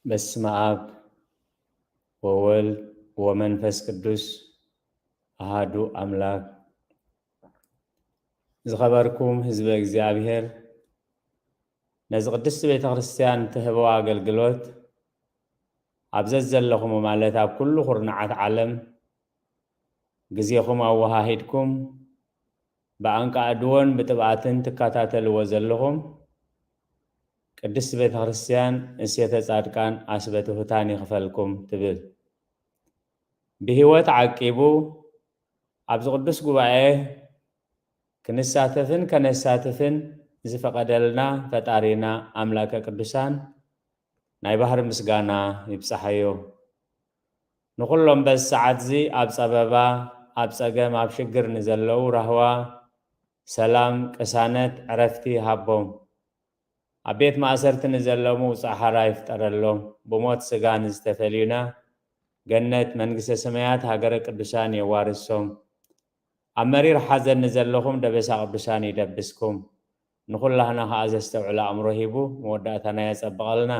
በስመ አብ ወወልድ ወመንፈስ ቅዱስ አሃዱ አምላክ። ዝኸበርኩም ህዝበ እግዚኣብሔር፣ ነዚ ቅድስቲ ቤተ ክርስቲያን ትህበው ኣገልግሎት ኣብ ዘዘለኹም፣ ማለት ኣብ ኩሉ ኩርናዓት ዓለም ግዜኹም ኣወሃሂድኩም ብኣንቃዕድዎን ብጥብኣትን ትከታተልዎ ዘለኹም፣ ቅድስቲ ቤተ ክርስቲያን እሴተ ጻድቃን ኣስበ ትሑታን ይኽፈልኩም ትብል። ብህይወት ዓቂቡ ኣብዚ ቅዱስ ጉባኤ ክንሳተፍን ከነሳትፍን ዝፈቐደልና ፈጣሪና ኣምላከ ቅዱሳን ናይ ባህሪ ምስጋና ይብጻሓዮ። ንኹሎም በዚ ሰዓትዚ ኣብ ጸበባ፣ ኣብ ጸገም፣ ኣብ ሽግር ንዘለዉ ራህዋ፣ ሰላም፣ ቅሳነት፣ ዕረፍቲ ሃቦም። ኣብ ቤት ማእሰርቲ ንዘለዉ ምውጻእ ሓራ ይፍጠረሎም። ብሞት ስጋ ንዝተፈልዩና ገነት መንግስተ ሰማያት ሃገረ ቅዱሳን የዋርሶም። ኣብ መሪር ሓዘን ንዘለኹም ደበሳ ቅዱሳን ይደብስኩም። ንኹላህና ከኣ ዘስተውዕል ኣእምሮ ሂቡ መወዳእታና የጸብቐልና።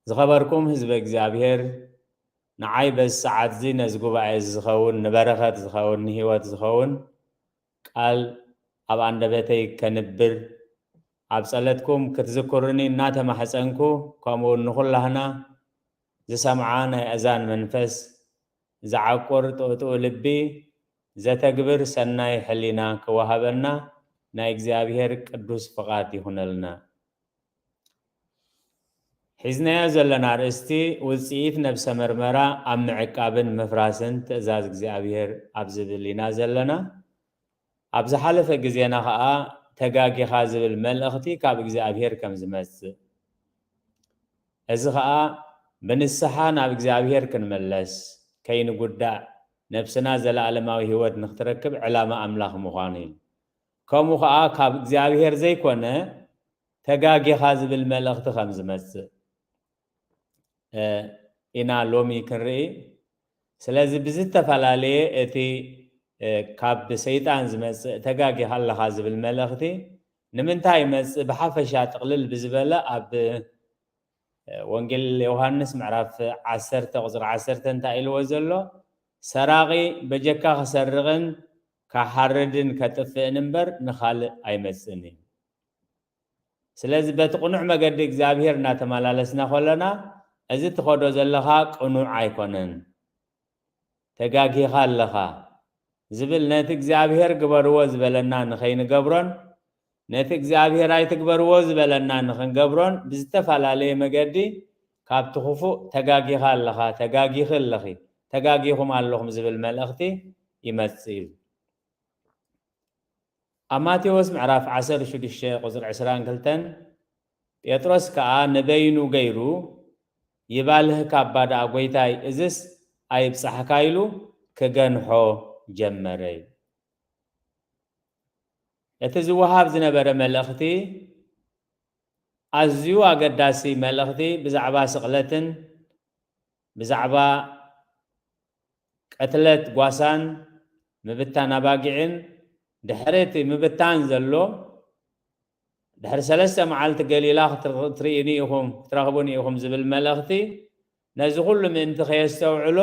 ዝኸበርኩም ህዝበ እግዚኣብሔር፣ ንዓይ በዚ ሰዓትዚ ነዚ ጉባኤ ዝኸውን፣ ንበረኸት ዝኸውን፣ ንህይወት ዝኸውን ቃል ኣብ ኣንደበተይ ከንብር፣ ኣብ ጸለትኩም ክትዝክሩኒ እናተማሕጸንኩ፣ ከምኡ እውን ንኹላህና ዝሰምዓ ናይ ኣእዛን መንፈስ፣ ዝዓቁር ጥውጥው ልቢ፣ ዘተግብር ሰናይ ሕሊና ክወሃበና ናይ እግዚኣብሔር ቅዱስ ፍቓድ ይኹነልና። ሒዝናዮ ዘለና ኣርእስቲ ውጽኢት ነብሰ መርመራ ኣብ ምዕቃብን ምፍራስን ትእዛዝ እግዚኣብሔር ኣብ ዝብል ኢና ዘለና። ኣብ ዝሓለፈ ግዜና ኸኣ ተጋጊኻ ዝብል መልእኽቲ ካብ እግዚኣብሔር ከም ዝመጽእ፣ እዚ ኸኣ ብንስሓ ናብ እግዚኣብሔር ክንምለስ፣ ከይንጉዳእ፣ ነብስና ዘለኣለማዊ ህይወት ንኽትረክብ ዕላማ ኣምላኽ ምዃኑ እዩ። ከምኡ ኸኣ ካብ እግዚኣብሔር ዘይኮነ ተጋጊኻ ዝብል መልእኽቲ ከም ዝመጽእ፣ እ፣ ኢና ሎሚ ክንርኢ። ስለዚ ብዝተፈላለየ እቲ፣ እ፣ ካብ ሰይጣን ዝመጽእ ተጋጊኻ ኣለኻ ዝብል መልእኽቲ ንምንታይ ይመጽእ ብሓፈሻ ጥቕልል ብዝበለ ኣብ፣ እ፣ ወንጌል ዮሃንስ ምዕራፍ ዓሰርተ ቁጽሪ ዓሰርተ እንታይ ኢልዎ ዘሎ? ሰራቒ በጀካ ክሰርቕን ክሓርድን ከጥፍእን እምበር ንኻልእ ኣይመጽእን እዩ። ስለዚ በቲ ቅኑዕ መገዲ እግዚኣብሔር እናተመላለስና ከለና፣ እዚ ትኸዶ ዘለኻ ቅኑዕ ኣይኮነን፣ ተጋጊኻ ኣለኻ ዝብል ነቲ እግዚኣብሔር ግበርዎ ዝበለና ንኸይንገብሮን፣ ነቲ እግዚኣብሔር ኣይትግበርዎ ዝበለና ንኽንገብሮን ብዝተፈላለየ መገዲ ካብቲ ክፉእ ተጋጊኻ ኣለኻ፣ ተጋጊኺ ኣለኺ፣ ተጋጊኹም ኣለኹም ዝብል መልእኽቲ ይመጽእ እዩ። ኣብ ማቴዎስ ምዕራፍ ዓሰርተ ሽዱሽተ ቁጽሪ ዕስራን ክልተን፣ ጴጥሮስ ከኣ ንበይኑ ገይሩ፣ "ይባልህ ካባ ደኣ ጐይታይ፣ እዝስ ኣይብጻሕካ" ኢሉ ክገንሖ ጀመረ። እቲ ዝወሃብ ዝነበረ መልእኽቲ ኣዝዩ ኣገዳሲ መልእኽቲ ብዛዕባ ስቕለትን ብዛዕባ ቅትለት ጓሳን ምብታን ኣባጊዕን፣ ድሕሪ እቲ ምብታን ዘሎ፣ ድሕሪ ሰለስተ መዓልቲ ገሊላ ክትር-፣ ክትርእዩኒ ኢኹም፣ ክትረኽቡኒ ኢኹም ዝብል መልእኽቲ፣ ነዚ ኩሉ ምእንቲ ከየስተውዕሎ፣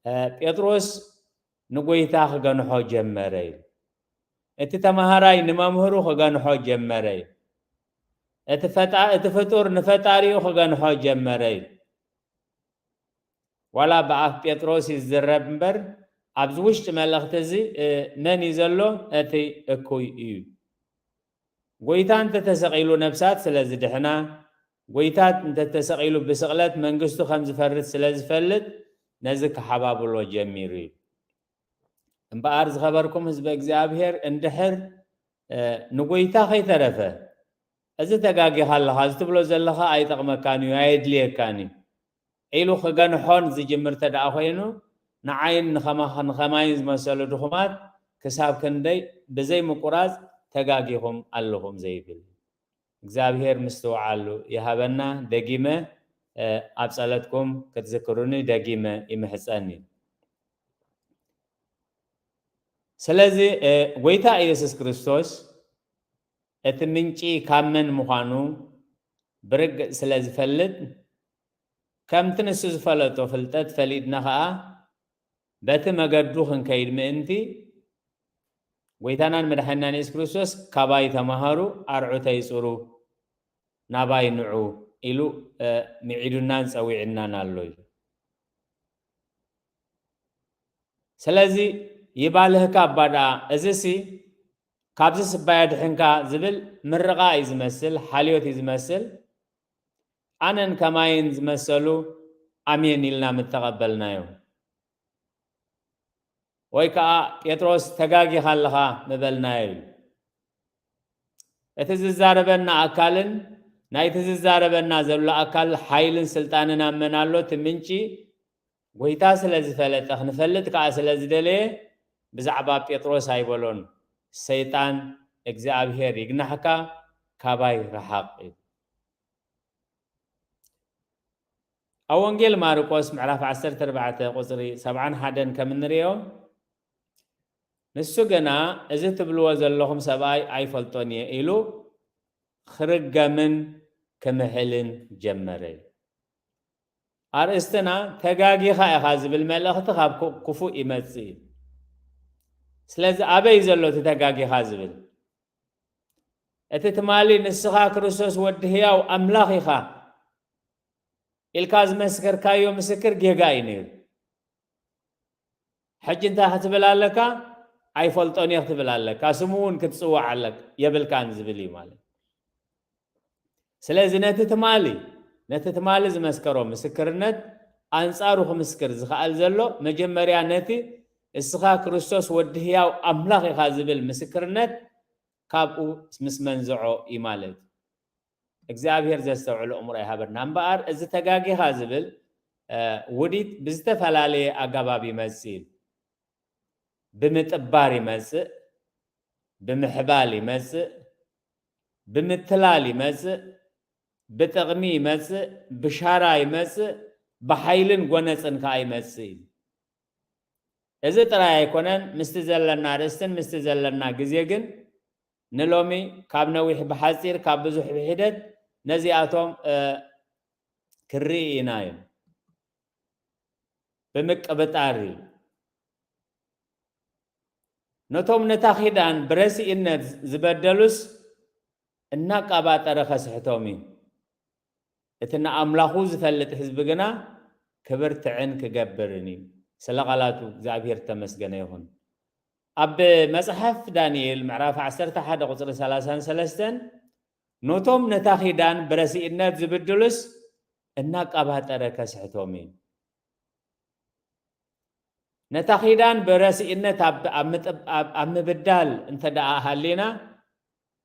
እ፣ ጴጥሮስ ንጎይታ ክገንሖ ጀመረ እዩ። እቲ ተማሃራይ ንመምህሩ ክገንሖ ጀመረ እዩ። እቲ ፈጣ-፣ እቲ ፍጡር ንፈጣሪኡ ክገንሖ ጀመረ እዩ። ዋላ ብኣፍ ጴጥሮስ እዩ ዝዝረብ እምበር፣ ኣብዚ ውሽጢ መልእኽቲ እዚ፣ እ፣ መን እዩ ዘሎ? እቲ እኩይ እዩ። ጎይታ እንተተሰቒሉ ነብሳት ስለ ዝድሕና፣ ጎይታ እንተተሰቒሉ ብስቕለት መንግስቱ ከም ዝፈርስ ስለ ዝፈልጥ፣ ነዚ ክሓባብሎ ጀሚሩ እዩ። እምበኣር ዝኸበርኩም ህዝበ እግዚኣብሔር፣ እንድሕር፣ እ፣ ንጎይታ ከይተረፈ፣ "እዚ ተጋጊኻ ኣለኻ፣ እዚ ትብሎ ዘለኻ ኣይጠቕመካን እዩ፣ ኣየድልየካን እዩ" ኢሉ ክገንሖን ዝጅምር እንተ ደኣ ኮይኑ፣ ንዓይን ንኸማ-፣ ንኸማይን ዝመሰሉ ድኹማት ክሳብ ክንደይ ብዘይ ምቁራጽ ተጋጊኹም ኣለኹም ዘይብል። እግዚኣብሔር ምስትውዓሉ ይሃበና። ደጊመ፣ እ፣ ኣብ ጸለትኩም ክትዝክሩኒ ደጊመ ይምሕጸን እዩ። ስለዚ፣ እ፣ ጎይታ ኢየሱስ ክርስቶስ እቲ ምንጪ ካብ መን ምዃኑ፣ ብርግጽ ስለ ዝፈልጥ፣ ከምቲ ንሱ ዝፈለጦ ፍልጠት ፈሊጥና ኸኣ በቲ መገዱ ክንከይድ ምእንቲ፣ ጎይታናን መድሓኒናን የሱስ ክርስቶስ፣ "ካባይ ተማሃሩ፣ ኣርዑተይ ጽሩ፣ ናባይ ንዑ" ኢሉ፣ እ፣ ምዒዱናን ጸዊዕናን ኣሎ እዩ። ስለዚ፣ "ይባልህካ እባ ደኣ፣ እዚሲ ካብዚ ስባይ ኣድሕንካ" ዝብል ምርቓ እዩ ዝመስል፣ ሓልዮት እዩ ዝመስል። ኣነን ከማይን ዝመሰሉ ኣሜን ኢልና ምተቐበልናዮ። ወይ ከኣ፣ "ጴጥሮስ፣ ተጋጊኻ ኣለኻ" ምበልናዮ እዩ። እቲ ዝዛረበና ኣካልን ናይቲ ዝዛረበና ዘሎ ኣካል ሓይልን ስልጣንን ኣብ መን ኣሎ? እቲ ምንጪ ጎይታ ስለ ዝፈለጠ፣ ክንፈልጥ ከኣ ስለ ዝደለየ፣ ብዛዕባ ጴጥሮስ ኣይበሎን። "ሰይጣን፣ እግዚኣብሄር ይግናሕካ፣ ካባይ ርሓቕ" እዩ። ኣብ ወንጌል ማርቆስ ምዕራፍ ዓሰርተ ኣርባዕተ ቁጽሪ ሰብዓን ሓደን ከም እንርእዮ፣ ንሱ ግና፣ "እዚ ትብልዎ ዘለኹም ሰብኣይ ኣይፈልጦን እየ" ኢሉ ክርገምን ክምሕልን ጀመረ። ኣርእስትና "ተጋጊኻ ኢኻ" ዝብል መልእኽቲ ካብ ኩ-፣ ክፉእ ይመጽእ እዩ። ስለዚ ኣበይ ዘሎ እቲ ተጋጊኻ ዝብል? እቲ ትማሊ "ንስኻ ክርስቶስ ወዲ ህያው ኣምላኽ ኢኻ" ኢልካ ዝመስከርካዮ ምስክር ጌጋ እዩ ነይሩ። ሕጂ እንታይ ክትብል ኣለካ? "ኣይፈልጦን እየ" ክትብል ኣለካ። ስሙ እውን ክትጽውዕ ኣለካ፣ የብልካን ዝብል እዩ ማለት። ስለዚ ነቲ ትማሊ፣ ነቲ ትማሊ ዝመስከሮ ምስክርነት ኣንጻሩ ክምስክር ዝኸኣል ዘሎ፣ መጀመርያ ነቲ "እስኻ ክርስቶስ ወዲ ህያው ኣምላኽ ኢኻ" ዝብል ምስክርነት ካብኡ ምስ መንዝዖ እዩ ማለት። እግዚኣብሔር ዘስተውዕሎ እምሮ ይሃበና። እምበኣር እዚ ተጋጊኻ ዝብል፣ እ፣ ውዲት ብዝተፈላለየ ኣገባብ ይመጽእ እዩ። ብምጥባር ይመጽእ፣ ብምሕባል ይመጽእ፣ ብምትላል ይመጽእ፣ ብጥቕሚ ይመጽእ፣ ብሻራ ይመጽእ፣ ብሓይልን ጎነጽን ከኣ ይመጽእ እዩ። እዚ ጥራይ ኣይኮነን፣ ምስቲ ዘለና ርእስትን ምስቲ ዘለና ግዜ ግን ንሎሚ ካብ ነዊሕ ብሓጺር፣ ካብ ብዙሕ ብሒደት ነዚኣቶም፣ እ፣ ክርኢ ኢና እዩ። ብምቅብጣር እዩ። ነቶም ነታ ኪዳን ብረሲእነት ዝበደሉስ እናቃባጠረ ከስሕቶም እዩ። እቲ ንኣምላኹ ዝፈልጥ ህዝቢ ግና ክብርትዕን ክገብርን እዩ። ስለ ቃላቱ እግዚኣብሔር ዝተመስገነ ይኹን። ኣብ መጽሓፍ ዳንኤል ምዕራፍ ዓሰርተ ሓደ ቁጽሪ ሰላሳን ሰለስተን፣ ነቶም ነታ ኪዳን ብረሲእነት ዝብድሉስ እናቃባጠረ ከስሕቶም እዩ። ነታ ኪዳን ብረሲእነት ኣብ፣ ኣብ ምጥብ-፣ ኣብ፣ ኣብ ምብዳል እንተ ደኣ ሃሊና፣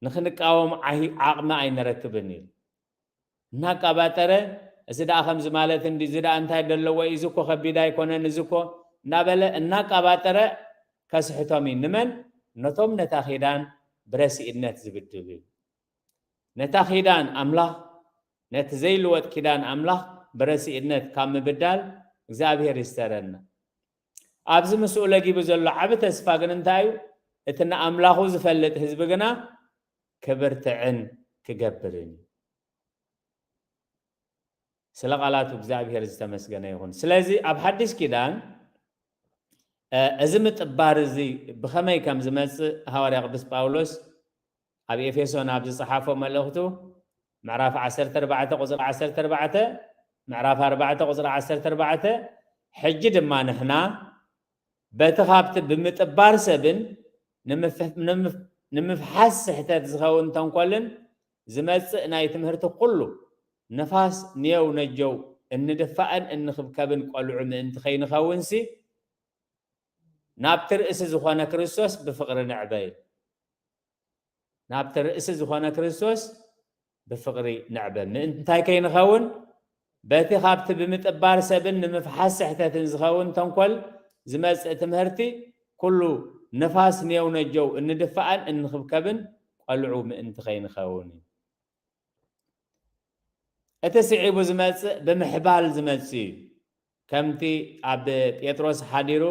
ንኽንቃወም ዓሂ-፣ ዓቕሚ ኣይንረክብን እዩ። እናቃባጠረ፣ "እዚ ደኣ ከምዚ ማለት እንዲ፣ እዚ ደኣ እንታይ ደለዎ እዩ፣ እዚ እኮ ከቢድ ኣይኮነን፣ እዚ እኮ" እናበለ እናቃባጠረ ከስሕቶም እዩ። ንመን? ነቶም ነታ ኪዳን ብረሲእነት ዝብድሉ እዩ። ነታ ኪዳን ኣምላኽ፣ ነቲ ዘይልወጥ ኪዳን ኣምላኽ ብረሲእነት ካብ ምብዳል እግዚኣብሔር ይስተረና። ኣብዚ ምስኡ ለጊቡ ዘሎ ዓቢ ተስፋ ግን እንታይ እዩ? እቲ ንኣምላኹ ዝፈልጥ ህዝቢ ግና ክብርትዕን ክገብርን እዩ። ስለ ቃላቱ እግዚኣብሔር ዝተመስገነ ይኹን። ስለዚ ኣብ ሓድሽ ኪዳን፣ እ፣ እዚ ምጥባር እዚ ብኸመይ ከም ዝመጽእ ሃዋርያ ቅዱስ ጳውሎስ ኣብ ኤፌሶን ኣብ ዝጸሓፎ መልእኽቱ ምዕራፍ ዓሰርተ ኣርባዕተ ቁጽሪ ዓሰርተ ኣርባዕተ፣ ምዕራፍ ኣርባዕተ ቁጽሪ ዓሰርተ ኣርባዕተ፣ "ሕጂ ድማ ንሕና በቲ ካብቲ ብምጥባር ሰብን ንምፍ-፣ ንምፍ-፣ ንምፍሓስ ስሕተት ዝኸውን ተንኮልን ዝመጽእ ናይ ትምህርቲ ኩሉ ንፋስ ንየው ነጀው እንድፋእን እንኽብከብን ቆልዑ ምእንቲ ከይንኸውንሲ፣ ናብቲ ርእሲ ዝኾነ ክርስቶስ ብፍቕሪ ንዕበ" እዩ። ናብቲ ርእሲ ዝኾነ ክርስቶስ ብፍቕሪ ንዕበ። ምእንታይ ከይንኸውን፣ በቲ ካብቲ ብምጥባር ሰብን ንምፍሓስ ስሕተትን ዝኸውን ተንኮል ዝመጽእ ትምህርቲ፣ ኩሉ ንፋስ ንየው ነጀው እንድፋእን እንኽብከብን ቆልዑ ምእንቲ ከይንኸውን እዩ። እቲ ስዒቡ ዝመጽእ ብምሕባል ዝመጽእ እዩ። ከምቲ ኣብ ጴጥሮስ ሓዲሩ፣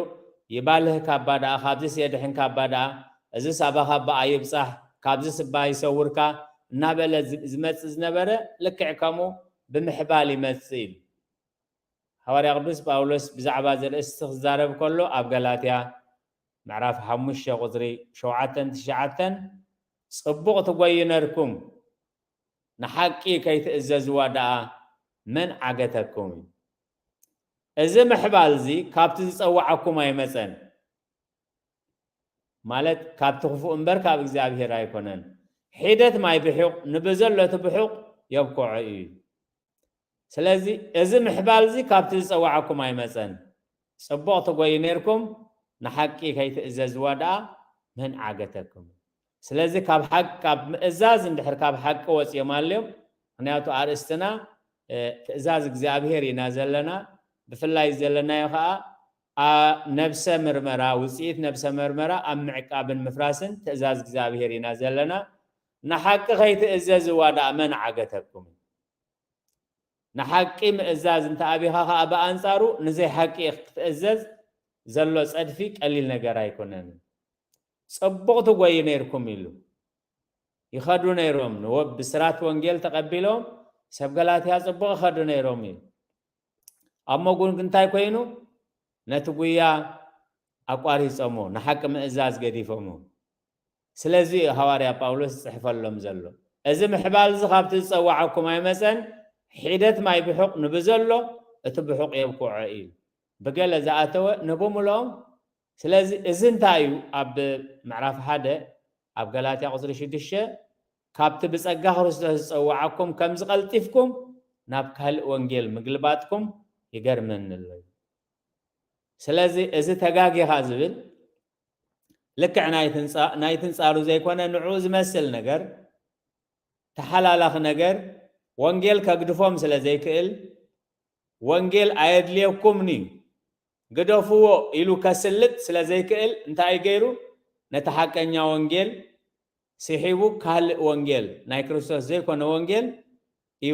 "ይባልህካ እባ ደኣ፣ ካብዚስ የድሕንካ እባ ደኣ፣ እዚስ ኣባኻ እባ ኣይብጻሕ፣ ካብዚስ እባ ይሰውርካ" እናበለ ዝ- ዝመጽእ ዝነበረ፣ ልክዕ ከምኡ ብምሕባል ይመጽእ ኢሉ። ሃዋርያ ቅዱስ ጳውሎስ ብዛዕባ እዚ ኣርእስቲ ክዛረብ ከሎ፣ ኣብ ገላትያ ምዕራፍ ሓሙሽተ ቁጽሪ ሸውዓተን ትሽዓተን፣ "ጽቡቕ ትጎዩ ነርኩም፣ ንሓቂ ከይትእዘዝዋ ደኣ መን ዓገተኩም?" እዚ ምሕባል እዚ ካብቲ ዝጸዋዓኩም ኣይመጸን፣ ማለት ካብቲ ክፉእ እምበር ካብ እግዚኣብሔር ኣይኮነን። "ሒደት ማይ ብሑቕ ንብዘሎ እቲ ብሑቕ የብክዖ" እዩ። ስለዚ እዚ ምሕባል እዚ ካብቲ ዝጸዋዓኩም ኣይመጸን። "ጽቡቕ ትጎዩ ነርኩም፣ ንሓቂ ከይትእዘዝዋ ደኣ መን ዓገተኩም?" ስለዚ ካብ ሓቂ፣ ካብ ምእዛዝ እንድሕር ካብ ሓቂ ወጽዮም ኣልዮም፣ ምኽንያቱ ኣርእስትና፣ እ፣ ትእዛዝ እግዚኣብሔር ኢና ዘለና። ብፍላይ ዘለናዮ ኸኣ፣ ኣ-፣ ነብሰ ምርመራ፣ ውጽኢት ነብሰ ምርመራ ኣብ ምዕቃብን ምፍራስን ትእዛዝ እግዚኣብሔር ኢና ዘለና። "ንሓቂ ከይትእዘዝዋ ደኣ መን ዓገተኩም?" ንሓቂ ምእዛዝ እንተ ኣቢኻ ኸኣ ብኣንጻሩ ንዘይ ሓቂ ክትእዘዝ ዘሎ ጸድፊ ቀሊል ነገር ኣይኮነን። "ጽቡቕ ትጎዩ ነይርኩም" ኢሉ። ይኸዱ ነይሮም፣ ንወ-፣ ብስራት ወንጌል ተቐቢሎም ሰብ ገላትያ ጽቡቕ ይኸዱ ነይሮም እዩ። ኣብ መጉን እንታይ ኮይኑ? ነቲ ጉያ ኣቋሪጾሞ፣ ንሓቂ ምእዛዝ ገዲፎሞ። ስለዚ እዩ ሃዋርያ ጳውሎስ ዝጽሕፈሎም ዘሎ። "እዚ ምሕባል እዚ ካብቲ ዝጸዋዓኩም ኣይመጸን፣ ሒደት ማይ ብሑቕ ንብዘሎ እቲ ብሑቕ የብክዖ" እዩ። ብገለ ዝኣተወ ንብምልኦም። ስለዚ እዚ እንታይ እዩ? ኣብ ምዕራፍ ሓደ ኣብ ገላትያ ቁጽሪ ሽዱሽተ፣ "ካብቲ ብጸጋ ክርስቶስ ዝጸዋዓኩም ከምዚ ቀልጢፍኩም ናብ ካልእ ወንጌል ምግልባጥኩም ይገርመኒ ኣሎ" እዩ። ስለዚ እዚ ተጋጊኻ ዝብል ልክዕ ናይቲ ንጻ-፣ ናይቲ ንጻሩ ዘይኮነ፣ ንዕኡ ዝመስል ነገር፣ ተሓላላኺ ነገር፣ ወንጌል ከግድፎም ስለ ዘይክእል፣ "ወንጌል ኣየድልየኩምኒ፣ ግደፍዎ" ኢሉ ከስልጥ ስለ ዘይክእል፣ እንታይ ገይሩ? ነቲ ሓቀኛ ወንጌል ስሒቡ፣ ካልእ ወንጌል፣ ናይ ክርስቶስ ዘይኮነ ወንጌል እዩ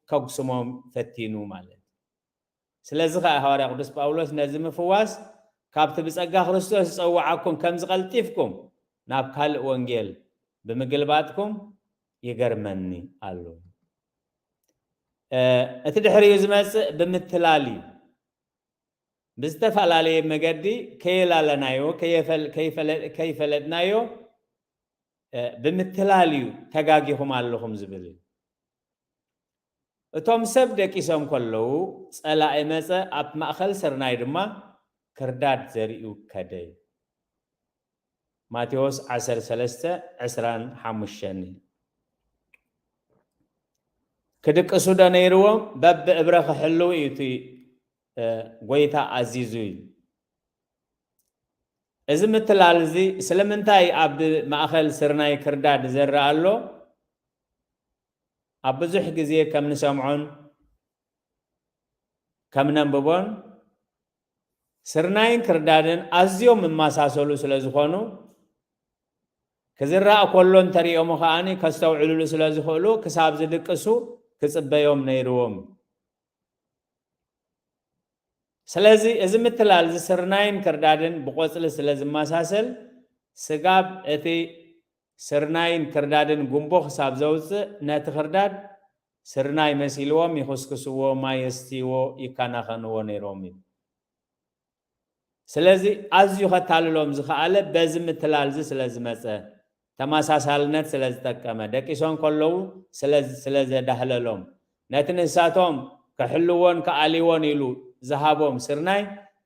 ከጉስሞም ፈቲኑ ማለት እዩ። ስለዚ ኸኣ ሃዋርያ ቅዱስ ጳውሎስ ነዚ ምፍዋስ፣ "ካብቲ ብጸጋ ክርስቶስ ዝጸውዓኩም ከምዚ ቀልጢፍኩም ናብ ካልእ ወንጌል ብምግልባጥኩም ይገርመኒ ኣሎ።" እ፣ እቲ ድሕሪኡ ዝመጽእ ብምትላል እዩ። ብዝተፈላለየ መገዲ ከየላለናዮ፣ ከየፈል-፣ ከይፈለ-፣ ከይፈለጥናዮ፣ እ፣ ብምትላል እዩ ተጋጊኹም ኣለኹም ዝብል እዩ። እቶም ሰብ ደቂሶም ከለዉ ጸላኢ መጸ፣ ኣብ ማእከል ስርናይ ድማ ክርዳድ ዘሪኡ ከደ። ማቴዎስ ዓሰርተ ሰለስተ ዕስራን ሓሙሽተን። ክድቅሱ ዶ ነይርዎም? በብእብረ ክሕልው እዩ እቲ፣ እ፣ ጎይታ ኣዚዙ እዩ። እዚ ምትላል እዚ ስለምንታይ ኣብ ማእከል ስርናይ ክርዳድ ዝዘርእ ኣሎ? ኣብ ብዙሕ ግዜ ከም ንሰምዖን ከም ነንብቦን፣ ስርናይን ክርዳድን ኣዝዮም ይመሳሰሉ ስለ ዝኾኑ፣ ክዝራእ ከሎ እንተሪኦሞ ከኣኒ ከስተውዕልሉ ስለ ዝኽእሉ፣ ክሳብ ዝድቅሱ ክጽበዮም ነይርዎም። ስለዚ እዚ ምትላል እዚ ስርናይን ክርዳድን ብቆጽሊ ስለ ዝመሳሰል፣ ስጋብ እቲ ስርናይን ክርዳድን ጉንቦ ክሳብ ዘውጽእ፣ ነቲ ክርዳድ ስርናይ መሲልዎም ይኹስኩስዎ፣ ማይ የስትይዎ፣ ይከናኸንዎ ነይሮም እዩ። ስለዚ ኣዝዩ ከታልሎም ዝኸኣለ በዚ ምትላል እዚ ስለ ዝመጸ፣ ተመሳሳልነት ስለ ዝጠቀመ፣ ደቂሶም ከለዉ ስለ፣ ስለ ዘዳህለሎም፣ ነቲ ንሳቶም ክሕልዎን ክኣልይዎን ኢሉ ዝሃቦም ስርናይ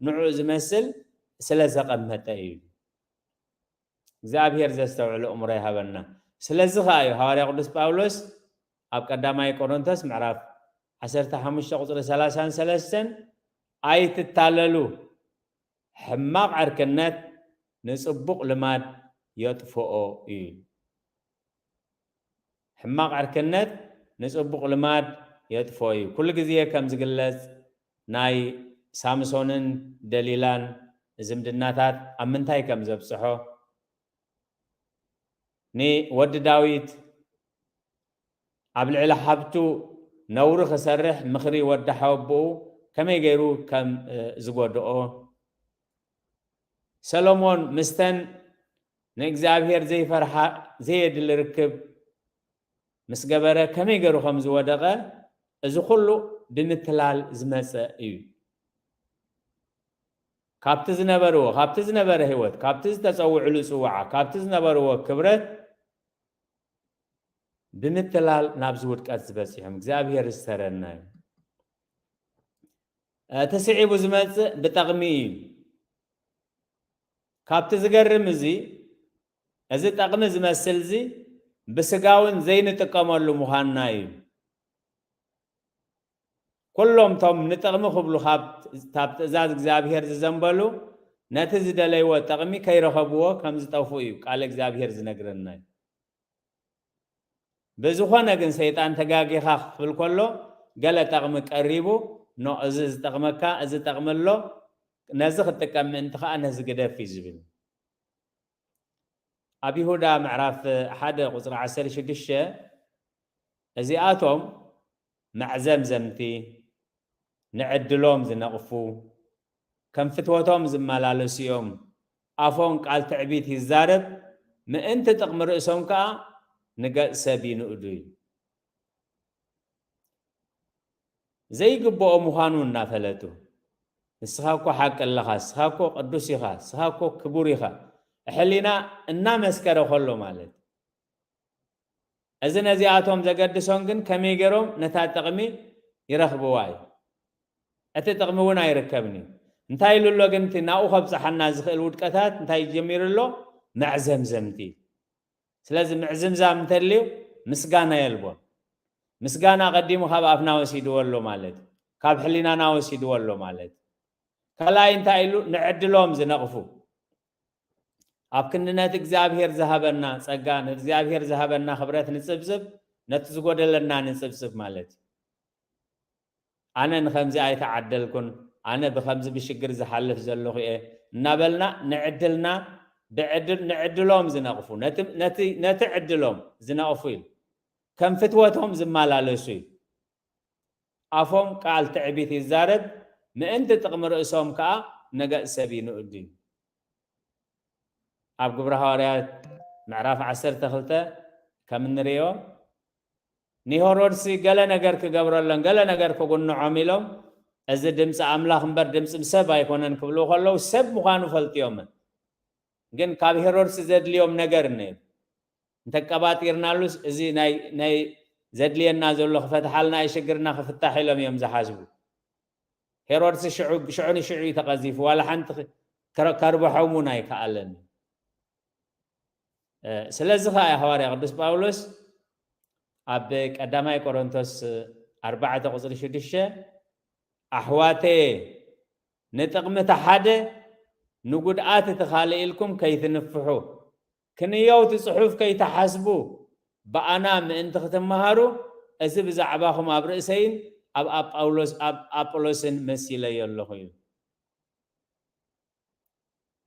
ንዕኡ ዝመስል ስለ ዘቐመጠ እዩ። እግዚኣብሔር ዘስተውዕል ኣእምሮ ይሃበና። ስለዚ ኸኣ እዩ ሃዋርያ ቅዱስ ጳውሎስ ኣብ ቀዳማይ ቆሮንቶስ ምዕራፍ ዓሰርተ ሓሙሽተ ቁጽሪ ሰላሳን ሰለስተን፣ "ኣይትታለሉ፣ ሕማቕ ዕርክነት ንጽቡቕ ልማድ የጥፍኦ" እዩ። ሕማቕ ዕርክነት ንጽቡቕ ልማድ የጥፍኦ እዩ። ኩሉ ግዜ ከም ዝግለጽ፣ ናይ ሳምሶንን ደሊላን ዝምድናታት ኣብ ምንታይ ከም ዘብጽሖ፣ ንወዲ ዳዊት ኣብ ልዕሊ ሓብቱ ነውሪ ክሰርሕ ምኽሪ ወዲ ሓወቦኡ ከመይ ገይሩ ከም፣ እ፣ ዝጎድኦ፣ ሰሎሞን ምስተን ንእግዚኣብሔር ዘይፈርሓ ዘየድሊ ርክብ ምስ ገበረ ከመይ ገይሩ ከም ዝወደቐ፣ እዚ ኩሉ ብምትላል ዝመጸ እዩ። ካብቲ ዝነበርዎ፣ ካብቲ ዝነበረ ህይወት፣ ካብቲ ዝተጸውዕሉ ጽዋዓ፣ ካብቲ ዝነበርዎ ክብረት ብምትላል ናብዚ ውድቀት ዝበጺሖም። እግዚኣብሔር ዝተረና እዩ። እ፣ ተስዒቡ ዝመጽእ ብጠቕሚ እዩ። ካብቲ ዝገርም እዚ፣ እዚ ጠቕሚ ዝመስል እዚ ብስጋውን ዘይንጥቀመሉ ምዃንና እዩ። ኩሎም እቶም ንጥቕሚ ክብሉ ካብ፣ ካብ ትእዛዝ እግዚኣብሔር ዝዘንበሉ፣ ነቲ ዝደለይዎ ጠቕሚ ከይረኸብዎ ከም ዝጠፍኡ እዩ ቃል እግዚኣብሔር ዝነግረና እዩ። ብዝኾነ ግን ሰይጣን ተጋጊኻ ክብል ከሎ፣ ገለ ጠቕሚ ቀሪቡ፣ ኖ፣ እዚ ዝጠቕመካ፣ እዚ ጠቕሚ ኣሎ፣ ነዚ ክትጥቀም ምእንቲ ኸኣ ነዚ ግደፍ እዩ ዝብል። ኣብ ይሁዳ ምዕራፍ ሓደ ቁጽሪ ዓሰርተ ሽዱሽተ፣ እዚኣቶም መዕዘምዘምቲ፣ ንዕድሎም ዝነቕፉ፣ ከም ፍትወቶም ዝመላለሱ እዮም። ኣፎም ቃል ትዕቢት ይዛረብ፣ ምእንቲ ጥቕሚ ርእሶም ከኣ ንገጽ ሰብ ይንእዱ እዩ። ዘይግብኦ ምዃኑ እናፈለጡ፣ "ንስኻ እኮ ሓቂ ኣለኻ፣ ንስኻ እኮ ቅዱስ ኢኻ፣ ንስኻ እኮ ክቡር ኢኻ" ሕሊና እናመስከረ ከሎ ማለት። እዚ ነዚኣቶም ዘገድሶም ግን ከመይ ገይሮም ነታ ጥቕሚ ይረኽብዋ እዩ። እቲ ጥቕሚ እውን ኣይርከብን እዩ። እንታይ ኢሉ ኣሎ ግን እቲ ናብኡ ከብጽሓና ዝኽእል ውድቀታት እንታይ ጀሚሩ ኣሎ? መዕዘምዘምቲ። ስለዚ ምዕዝምዛም እንተልዩ ምስጋና የልቦን። ምስጋና ቀዲሙ ካብ ኣፍና ወሲድዎ ኣሎ ማለት እዩ። ካብ ሕሊናና ወሲድዎ ኣሎ ማለት እዩ። ካልኣይ እንታይ ኢሉ? ንዕድሎም ዝነቕፉ። ኣብ ክንዲ ነቲ እግዚኣብሔር ዝሃበና ጸጋ፣ ነቲ እግዚኣብሔር ዝሃበና ክብረት ንጽብጽብ፣ ነቲ ዝጎደለና ንጽብጽብ ማለት እዩ። ኣነ ንኸምዚ ኣይተዓደልኩን፣ ኣነ ብኸምዚ ብሽግር ዝሓልፍ ዘለኹ እየ እናበልና ንዕድልና ብዕድል፣ ንዕድሎም ዝነቕፉ፣ ነቲ፣ ነቲ፣ ነቲ ዕድሎም ዝነቕፉ እዩ። ከም ፍትወቶም ዝመላለሱ እዩ። ኣፎም ቃል ትዕቢት ይዛረብ፣ ምእንቲ ጥቕሚ ርእሶም ከኣ ንገጽ ሰብ ይንእዱ እዩ። ኣብ ግብሪ ሃዋርያት ምዕራፍ ዓሰርተ ክልተ ከም እንርእዮ፣ ንሄሮድስ ገለ ነገር ክገብረሎም፣ ገለ ነገር ክጉንዖም ኢሎም፣ እዚ ድምፂ ኣምላኽ እምበር ድምፂ ሰብ ኣይኮነን ክብሉ ከለዉ፣ ሰብ ምዃኑ ፈልጥዮምን። ግን ካብ ሄሮድስ ዘድልዮም ነገር ነይሩ። እንተቀባጢርናሉስ፣ እዚ ናይ፣ ናይ ዘድልየና ዘሎ ክፈትሓልና፣ ሽግርና ክፍታሕ ኢሎም እዮም ዝሓስቡ። ሄሮድስ ሽዑ፣ ሽዑ ንሽዑ እዩ ተቐዚፉ፣ ዋላ ሓንቲ ከ-፣ ከረ-፣ ከርብሖም እውን ኣይከኣለን። እ፣ ስለዚ ኸኣ ሃዋርያ ቅዱስ ጳውሎስ ኣብ ቀዳማይ ቆሮንቶስ ኣርባዕተ ቁጽሪ ሽዱሽተ፣ "ኣሕዋተየ፣ ንጥቕሚ እቲ ሓደ ንጉድኣት እቲ ካልእ ኢልኩም ከይትንፍሑ፣ ክንየው እቲ ጽሑፍ ከይትሓስቡ፣ ብኣና ምእንቲ ክትመሃሩ፣ እዚ ብዛዕባኹም ኣብ ርእሰይን ኣብ፣ ኣብ ጳውሎስ፣ ኣብ ኣጵሎስን መሲለዮ ኣለኹ" እዩ።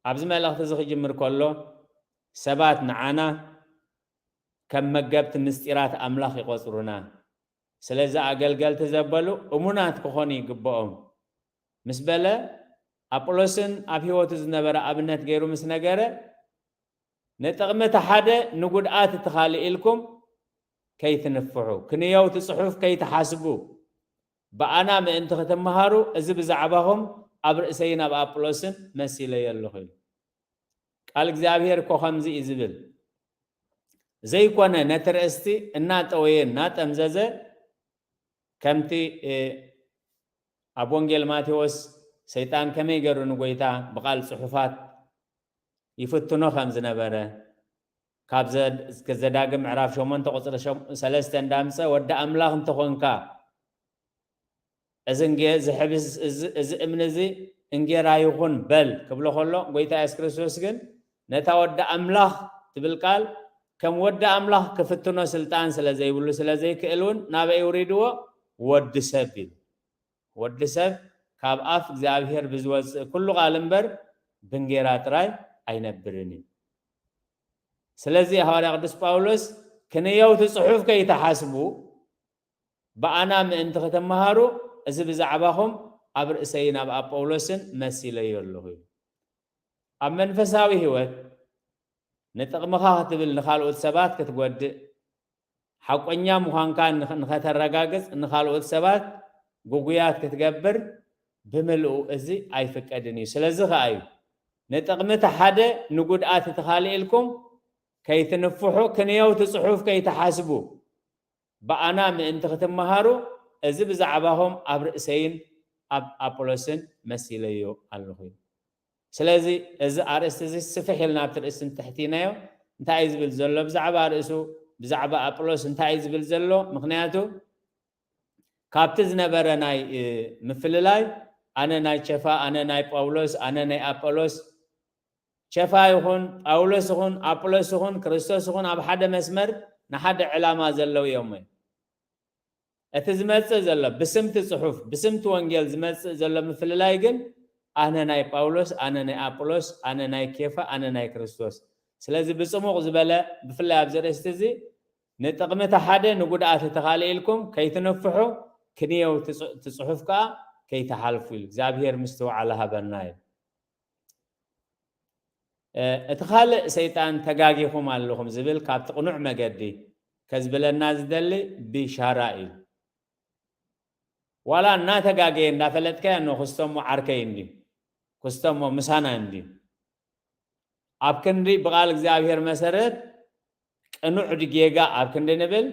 ኣብዚ መልእኽቲ እዚ ክጅምር ከሎ፣ ሰባት ንዓና ከም መገብቲ ምስጢራት ኣምላኽ ይቖጽሩና። ስለዚ ኣገልገልቲ ዘበሉ እሙናት ክኾኑ ይግብኦም ምስ በለ፣ ኣጵሎስን ኣብ ህይወቱ ዝነበረ ኣብነት ገይሩ ምስ ነገረ፣ ንጥቕሚ እቲ ሓደ ንጉድኣት እቲ ካልእ ኢልኩም ከይትንፍሑ፣ ክንየው እቲ ጽሑፍ ከይትሓስቡ፣ ብኣና ምእንቲ ክትመሃሩ፣ እዚ ብዛዕባኹም ኣብ ርእሰይን ኣብ ኣጵሎስን መሲለዮ ኣለኹ ኢሉ። ቃል እግዚኣብሔር እኮ ከምዚ እዩ ዝብል፣ ዘይኮነ ነቲ ርእስቲ እናጠወየ እናጠምዘዘ፣ ከምቲ፣ እ፣ ኣብ ወንጌል ማቴዎስ ሰይጣን ከመይ ገይሩ ንጎይታ ብቓል ጽሑፋት ይፍትኖ ከም ዝነበረ፣ ካብ ዘ-፣ ዘዳግም ምዕራፍ ሸሞንተ ቁጽሪ ሸም-፣ ሰለስተ እንዳምጸ፣ "ወዲ ኣምላኽ እንተኾንካ፣ እዚ እንጌ-፣ ዝሕብስ፣ እዚ፣ እዚ እምኒ እዚ እንጌራ ይኹን በል" ክብሎ ከሎ፣ ጎይታ የሱስ ክርስቶስ ግን ነታ ወዲ ኣምላኽ ትብል ቃል ከም ወዲ ኣምላኽ ክፍትኖ ስልጣን ስለ ዘይብሉ፣ ስለ ዘይክእል እውን ናበይ ውሪድዎ? ወዲ ሰብ ኢሉ። ወዲ ሰብ ካብ ኣፍ እግዚኣብሔር ብዝወጽእ ኩሉ ቃል እምበር ብእንጌራ ጥራይ ኣይነብርን እዩ። ስለዚ ሃዋርያ ቅዱስ ጳውሎስ፣ "ክንየው እቲ ጽሑፍ ከይትሓስቡ፣ ብኣና ምእንቲ ክትመሃሩ፣ እዚ ብዛዕባኹም ኣብ ርእሰይን ኣብ ኣጳውሎስን መሲለዮ ኣለኹ" እዩ። ኣብ መንፈሳዊ ህይወት ንጥቕምኻ ክትብል ንኻልኦት ሰባት ክትጎድእ፣ ሓቆኛ ምዃንካ ንኸ-፣ ንኸተረጋግጽ ንኻልኦት ሰባት ግጉያት ክትገብር ብምልኡ እዚ ኣይፍቀድን እዩ። ስለዚ ኸኣ እዩ ንጥቕሚ እቲ ሓደ ንጉድኣት እቲ ካልእ ኢልኩም ከይትንፍሑ፣ ክንየው እቲ ጽሑፍ ከይትሓስቡ፣ ብኣና ምእንቲ ክትመሃሩ፣ እዚ ብዛዕባኹም ኣብ ርእሰይን ኣብ ኣጵሎስን መሲለዮ ኣለኹ። ስለዚ እዚ ኣርእስቲ እዚ ስፍሕ ኢልና ኣብቲ ርእሲ እንተሕቲናዮ፣ እንታይ እዩ ዝብል ዘሎ? ብዛዕባ ርእሱ፣ ብዛዕባ ኣጵሎስ እንታይ እዩ ዝብል ዘሎ? ምኽንያቱ ካብቲ ዝነበረ ናይ፣ እ፣ ምፍልላይ፣ ኣነ ናይ ቸፋ፣ ኣነ ናይ ጳውሎስ፣ ኣነ ናይ ኣጶሎስ፣ ቸፋ ይኹን፣ ጳውሎስ ይኹን፣ ኣጵሎስ ይኹን፣ ክርስቶስ ይኹን፣ ኣብ ሓደ መስመር ንሓደ ዕላማ ዘለዉ እዮም። እቲ ዝመጽእ ዘሎ ብስምቲ ጽሑፍ፣ ብስምቲ ወንጌል ዝመጽእ ዘሎ ምፍልላይ ግን፣ ኣነ ናይ ጳውሎስ፣ ኣነ ናይ ኣጵሎስ፣ ኣነ ናይ ኬፋ፣ ኣነ ናይ ክርስቶስ። ስለዚ ብጽሙቕ ዝበለ፣ ብፍላይ ኣብዚ ርእስቲ እዚ፣ ንጥቕሚ እቲ ሓደ ንጉድኣት እቲ ካልእ ኢልኩም ከይትነፍሑ፣ ክንየው እቲ ጽ-፣ እቲ ጽሑፍ ከኣ ከይትሓልፉ ኢሉ። እግዚኣብሔር ምስትውዓል ሃበና እዩ። እ፣ እቲ ካልእ ሰይጣን ተጋጊኹም ኣለኹም ዝብል ካብቲ ቅኑዕ መገዲ ከዝብለና ዝደሊ ብሻራ እዩ። ዋላ እናተጋገየ እንዳፈለጥካዮ፣ ኖ፣ ክስቶሞ ዓርከይ እንድዩ፣ ክስቶሞ ምሳና እንድዩ። ኣብ ክንዲ ብቓል እግዚኣብሔር መሰረት ቅኑዕ ድዩ ጌጋ ኣብ ክንዲ ንብል፣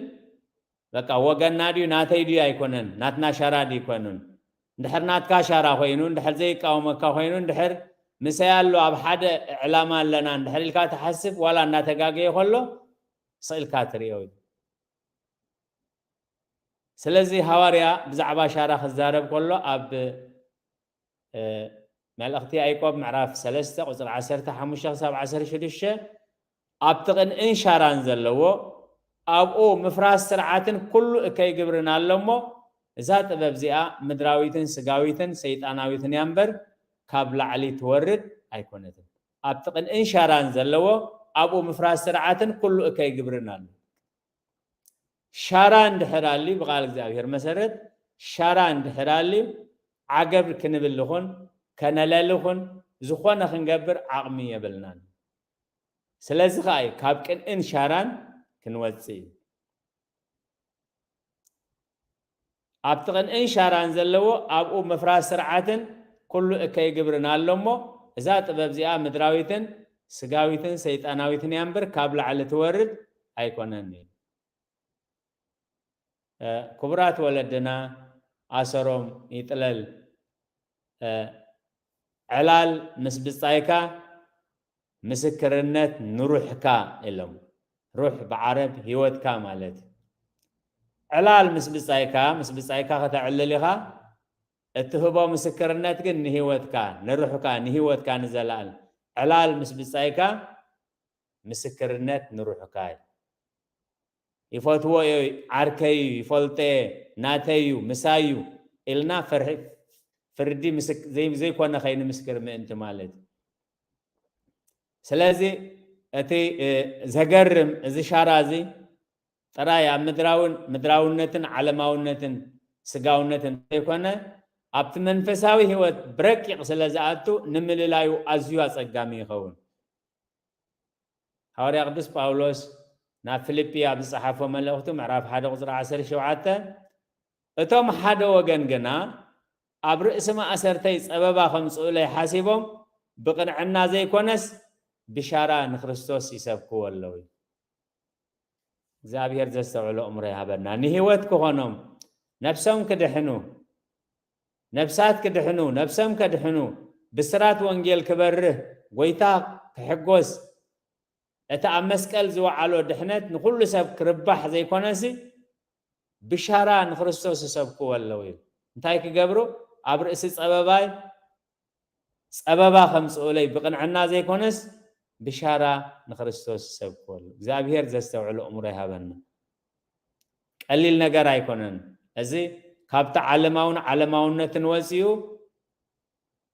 በቃ ወገንና ድዩ ናተይ ድዩ ኣይኮነን፣ ናትና ሻራ ድዩ ኣይኮነን። እንድሕር ናትካ ሻራ ኮይኑ፣ እንድሕር ዘይቃወመካ ኮይኑ፣ እንድሕር ምሳይ ኣሎ ኣብ ሓደ ዕላማ ኣለና እንድሕር ኢልካ ትሓስብ፣ ዋላ እናተጋገየ ከሎ ስቕ ኢልካ ትርእዮ እዩ። ስለዚ ሃዋርያ ብዛዕባ ሻራ ክዛረብ ከሎ ኣብ፣ እ፣ መልእኽቲ ያዕቆብ ምዕራፍ ሰለስተ ቁጽሪ ዓሰርተ ሓሙሽተ ክሳብ ዓሰርተ ሽዱሽተ፣ ኣብቲ ቅንእን ሻራን ዘለዎ ኣብኡ ምፍራስ ስርዓትን ኩሉ እከይ ግብርን ኣሎ እሞ፣ እዛ ጥበብ እዚኣ ምድራዊትን ስጋዊትን ሰይጣናዊትን እያ እምበር ካብ ላዕሊ ትወርድ ኣይኮነትን። ኣብቲ ቅንእን ሻራን ዘለዎ ኣብኡ ምፍራስ ስርዓትን ኩሉ እከይ ግብርን ኣሎ። ሻራ እንድሕር ኣልዩ፣ ብቓል እግዚኣብሔር መሰረት ሻራ እንድሕር ኣልዩ፣ ዓገብ ክንብል ይኹን ከነለሊ ይኹን ዝኾነ ክንገብር ዓቕሚ የብልናን። ስለዚ ኸኣ እዩ ካብ ቅንእን ሻራን ክንወጽእ እዩ። ኣብቲ ቅንእን ሻራን ዘለዎ ኣብኡ ምፍራስ ስርዓትን ኩሉ እከይ ግብርን ኣሎ እሞ፣ እዛ ጥበብ እዚኣ ምድራዊትን ስጋዊትን ሰይጣናዊትን እያ እምበር ካብ ላዕሊ ትወርድ ኣይኮነን እዩ። እ፣ ክቡራት ወለድና ኣሰሮም ይጥለል። እ፣ ዕላል ምስ ብጻይካ ምስክርነት ንሩሕካ ኢሎም። ሩሕ ብዓረብ ህይወትካ ማለት እዩ። ዕላል ምስ ብጻይካ፣ ምስ ብጻይካ ከተዕልል ኢኻ። እትህቦ ምስክርነት ግን ንህይወትካ፣ ንሩሕካ፣ ንህይወትካ ንዘለኣለም። ዕላል ምስ ብጻይካ ምስክርነት ንሩሕካ እዩ። ይፈትዎ እየ፣ ዓርከይ እዩ፣ ይፈልጦ እየ፣ ናተይ እዩ፣ ምሳይ እዩ ኢልና ፍርሒ-፣ ፍርዲ ምስክ-፣ ዘይ-፣ ዘይኮነ ከይንምስክር ምእንቲ ማለት እዩ። ስለዚ እቲ፣ እ፣ ዘገርም እዚ ሻራ እዚ ጥራይ ኣብ ምድራውን፣ ምድራውነትን ዓለማውነትን ስጋውነትን ዘይኮነ፣ ኣብቲ መንፈሳዊ ህይወት ብረቂቕ ስለ ዝኣቱ ንምልላዩ ኣዝዩ ኣጸጋሚ ይኸውን። ሃዋርያ ቅዱስ ጳውሎስ ናብ ፊልጲ ኣብ ዝጸሓፎ መልእኽቱ ምዕራፍ ሓደ ቁጽሪ ዓሰርተ ሸውዓተ፣ "እቶም ሓደ ወገን ግና ኣብ ርእሲ ማእሰርተይ ጸበባ ከምጽኡለይ ሓሲቦም ብቕንዕና ዘይኮነስ ብሻራ ንክርስቶስ ይሰብክዎ ኣለዉ" እዩ። እግዚኣብሔር ዘስተውዕሎ እምሮ ይሃበና። ንህይወት ክኾኖም፣ ነፍሶም ክድሕኑ፣ ነፍሳት ክድሕኑ፣ ነፍሶም ከድሕኑ፣ ብስራት ወንጌል ክበርህ፣ ጎይታ ክሕጎስ፣ እቲ ኣብ መስቀል ዝወዓሎ ድሕነት ንኹሉ ሰብ ክርባሕ ዘይኮነሲ፣ ብሻራ ንክርስቶስ ይሰብክዎ ኣለዉ እዩ። እንታይ ክገብሩ? ኣብ ርእሲ ጸበባይ ጸበባ ከምጽኡለይ ብቕንዕና ዘይኮነስ ብሻራ ንክርስቶስ ይሰብክዎ ኣለዉ። እግዚኣብሔር ዘስተውዕሎ እምሮ ይሃበና። ቀሊል ነገር ኣይኮነን። እዚ ካብቲ ዓለማውን ዓለማውነትን ወጺኡ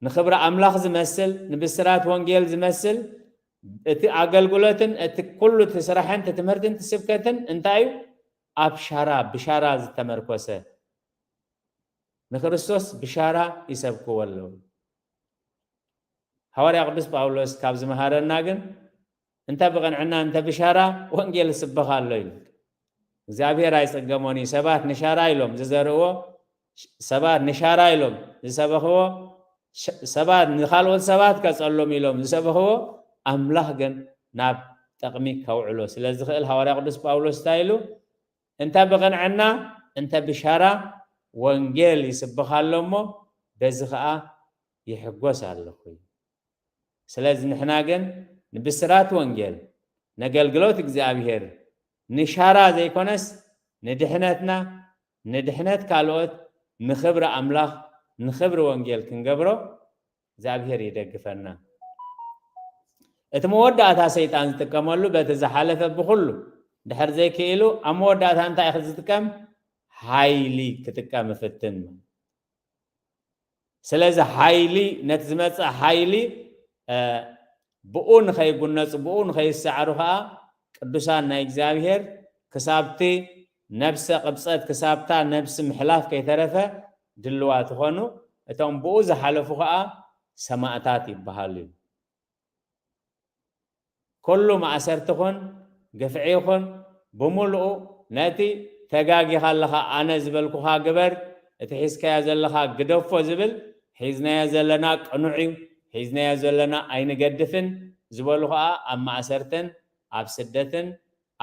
ንኽብሪ ኣምላኽ ዝመስል፣ ንብስራት ወንጌል ዝመስል፣ እቲ ኣገልግሎትን እቲ ኩሉ እቲ ስራሕን እቲ ትምህርትን እቲ ስብከትን እንታይ እዩ? ኣብ ሻራ፣ ብሻራ ዝተመርኮሰ፣ ንክርስቶስ ብሻራ ይሰብክዎ ኣለዉ። ሃዋርያ ቅዱስ ጳውሎስ ካብ ዝመሃረና ግን፣ "እንተ ብቕንዕና እንተ ብሻራ ወንጌል ይስበኽ ኣሎ" ኢሉ። እግዚኣብሔር ኣይጸገሞን እዩ። ሰባት ንሻራ ኢሎም ዝዘርእዎ፣ ሰባት ንሻራ ኢሎም ዝሰበኽዎ፣ ሸ-፣ ሰባት ንኻልኦት ሰባት ከጸሎም ኢሎም ዝሰበኽዎ፣ ኣምላኽ ግን ናብ ጠቕሚ ከውዕሎ ስለ ዝኽእል፣ ሃዋርያ ቅዱስ ጳውሎስ እንታይ ኢሉ? "እንተ ብቕንዕና፣ እንተ ብሻራ ወንጌል ይስበኽ ኣሎ እሞ፣ በዚ ኸኣ ይሕጎስ ኣለኹ" እዩ። ስለዚ ንሕና ግን ንብስራት ወንጌል፣ ነገልግሎት እግዚኣብሔር ንሻራ ዘይኮነስ፣ ንድሕነትና፣ ንድሕነት ካልኦት፣ ንኽብሪ ኣምላኽ፣ ንኽብሪ ወንጌል ክንገብሮ እግዚኣብሔር ይደግፈና። እቲ መወዳእታ ሰይጣን ዝጥቀመሉ በቲ ዝሓለፈ ብኹሉ ድሕር ዘይክኢሉ፣ ኣብ መወዳእታ እንታይ እዩ ዝጥቀም? ሓይሊ ክጥቀም ይፍትን። ስለዚ ሓይሊ፣ ነቲ ዝመጽእ ሓይሊ፣ እ፣ ብኡ ንኸይጉነጹ፣ ብኡ ንኸይሰዓሩ ኸኣ ቅዱሳን ናይ እግዚኣብሔር ክሳብቲ ነብሰ ቅብጸት፣ ክሳብታ ነብሲ ምሕላፍ ከይተረፈ ድልዋት ይኾኑ። እቶም ብኡ ዝሓለፉ ኸኣ ሰማእታት ይበሃሉ እዩ። ኩሉ ማእሰርቲ ኹን፣ ግፍዒ ይኹን፣ ብምሉኡ ነቲ ተጋጊኻ ኣለኻ፣ ኣነ ዝበልኩኻ ግበር፣ እቲ ሒዝካዮ ዘለኻ ግደፎ ዝብል፣ ሒዝናዮ ዘለና ቅኑዕ እዩ፣ ሒዝናዮ ዘለና ኣይንገድፍን ዝበሉ ኸኣ ኣብ ማእሰርትን ኣብ ስደትን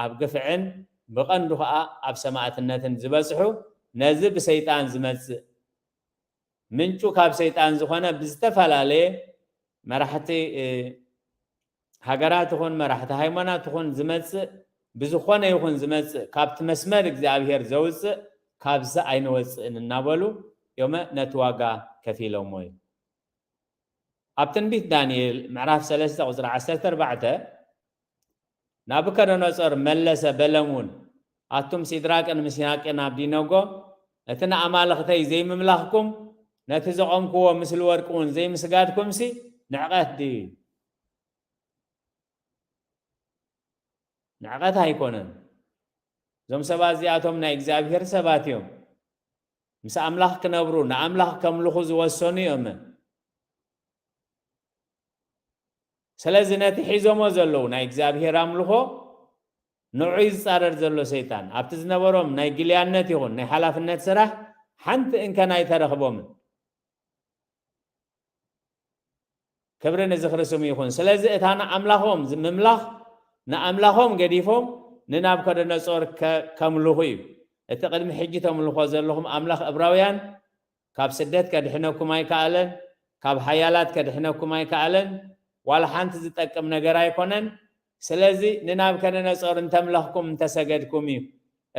ኣብ ግፍዕን ብቐንዱ ኸኣ ኣብ ሰማእትነትን ዝበጽሑ፣ ነዚ ብሰይጣን ዝመጽእ ምንጩ ካብ ሰይጣን ዝኾነ ብዝተፈላለየ መራሕቲ፣ እ፣ ሃገራት ይኹን መራሕቲ ሃይማኖት ይኹን ዝመጽእ፣ ብዝኾነ ይኹን ዝመጽእ፣ ካብቲ መስመር እግዚኣብሔር ዘውጽእ፣ ካብዚ ኣይንወጽእን እናበሉ እዮመ ነቲ ዋጋ ከፊሎሞ እዩ። ኣብ ትንቢት ዳንኤል ምዕራፍ ሰለስተ ቁጽሪ ዓሰርተ ኣርባዕተ፣ ናቡከደነጾር መለሰ፣ በለም እውን፣ ኣቱም ሲድራቅን ሚሳቅን ኣብዲነጎ፣ ነቲ ንኣማልኽተይ ዘይምምላኽኩም፣ ነቲ ዘቖምክዎ ምስሊ ወርቂ እውን ዘይምስጋድኩምሲ ንዕቀት ድዩ? ንዕቀት ኣይኮነን። እዞም ሰባት እዚኣቶም ናይ እግዚኣብሔር ሰባት እዮም። ምስ ኣምላኽ ክነብሩ፣ ንኣምላኽ ከምልኹ ዝወሰኑ እዮም። ስለዚ ነቲ ሒዞሞ ዘለዉ ናይ እግዚኣብሔር ኣምልኾ ንዑ እዩ ዝጻረር ዘሎ ሰይጣን። ኣብቲ ዝነበሮም ናይ ግልያነት ይኹን ናይ ሓላፍነት ስራሕ ሓንቲ እንከን ኣይተረኽቦምን። ክብሪ ንዝኽሪ ስሙ ይኹን። ስለዚ እታ ንኣምላኾም ዝ-፣ ምምላኽ ንኣምላኾም ገዲፎም ንናቡከደነጾር ከ-፣ ከምልኹ እዩ። እቲ ቅድሚ ሕጂ ተምልኾ ዘለኹም ኣምላኽ እብራውያን ካብ ስደት ከድሕነኩም ኣይከኣለን፣ ካብ ሓያላት ከድሕነኩም ኣይከኣለን፣ ዋላ ሓንቲ ዝጠቅም ነገር ኣይኮነን። ስለዚ ንናቡከደነጾር እንተምለኽኩም እንተሰገድኩም እዩ።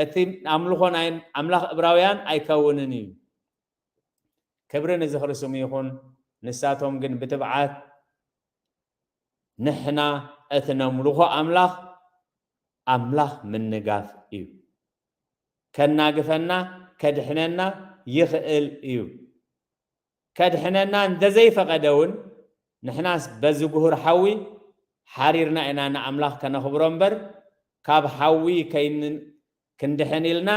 እቲ ኣምልኾ ናይ ኣምላኽ እብራውያን ኣይከውንን እዩ። ክብሪ ንዝኽሪ ስሙ ይኹን። ንሳቶም ግን ብትብዓት፣ ንሕና እቲ ነምልኾ ኣምላኽ፣ ኣምላኽ ምንጋፍ እዩ። ከናግፈና፣ ከድሕነና ይኽእል እዩ። ከድሕነና እንተዘይፈቐደ እውን፣ ንሕናስ በዚ ጉሁር ሓዊ ሓሪርና ኢና ንኣምላኽ ከነኽብሮ እምበር፣ ካብ ሓዊ ከይን-፣ ክንድሕን ኢልና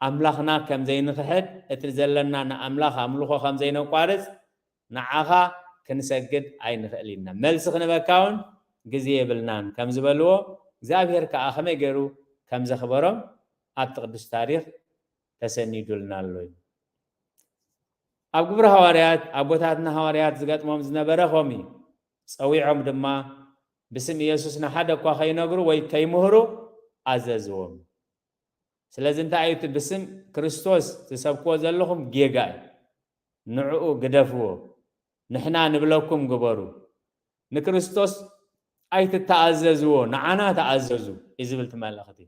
ኣምላኽና ከም ዘይንኽሕድ፣ እቲ ዘለና ንኣምላኽ ኣምልኾ ከም ዘይነቋርጽ፣ ንዓኻ ክንሰግድ ኣይንኽእል ኢና። መልሲ ክንበካ እውን ግዜ የብልናን ከም ዝበልዎ፣ እግዚኣብሔር ከኣ ከመይ ገይሩ ከም ዘኽበሮም ኣብቲ ቅዱስ ታሪኽ ተሰኒዱልና ኣሎ እዩ። ኣብ ግብሪ ሃዋርያት፣ ኣቦታትና ሃዋርያት ዝገጥሞም ዝነበረ ከምኡ እዩ። ጸዊዖም ድማ ብስም ኢየሱስ ንሓደ እኳ ከይነግሩ ወይ ከይምህሩ ኣዘዝዎም። ስለዚ እንታይ እዩ እቲ ብስም ክርስቶስ ትሰብክዎ ዘለኹም? ጌጋ እዩ። ንዕኡ ግደፍዎ። ንሕና ንብለኩም ግበሩ። ንክርስቶስ ኣይትተኣዘዝዎ፣ ንዓና ተኣዘዙ እዩ ዝብል እቲ መልእኽቲ።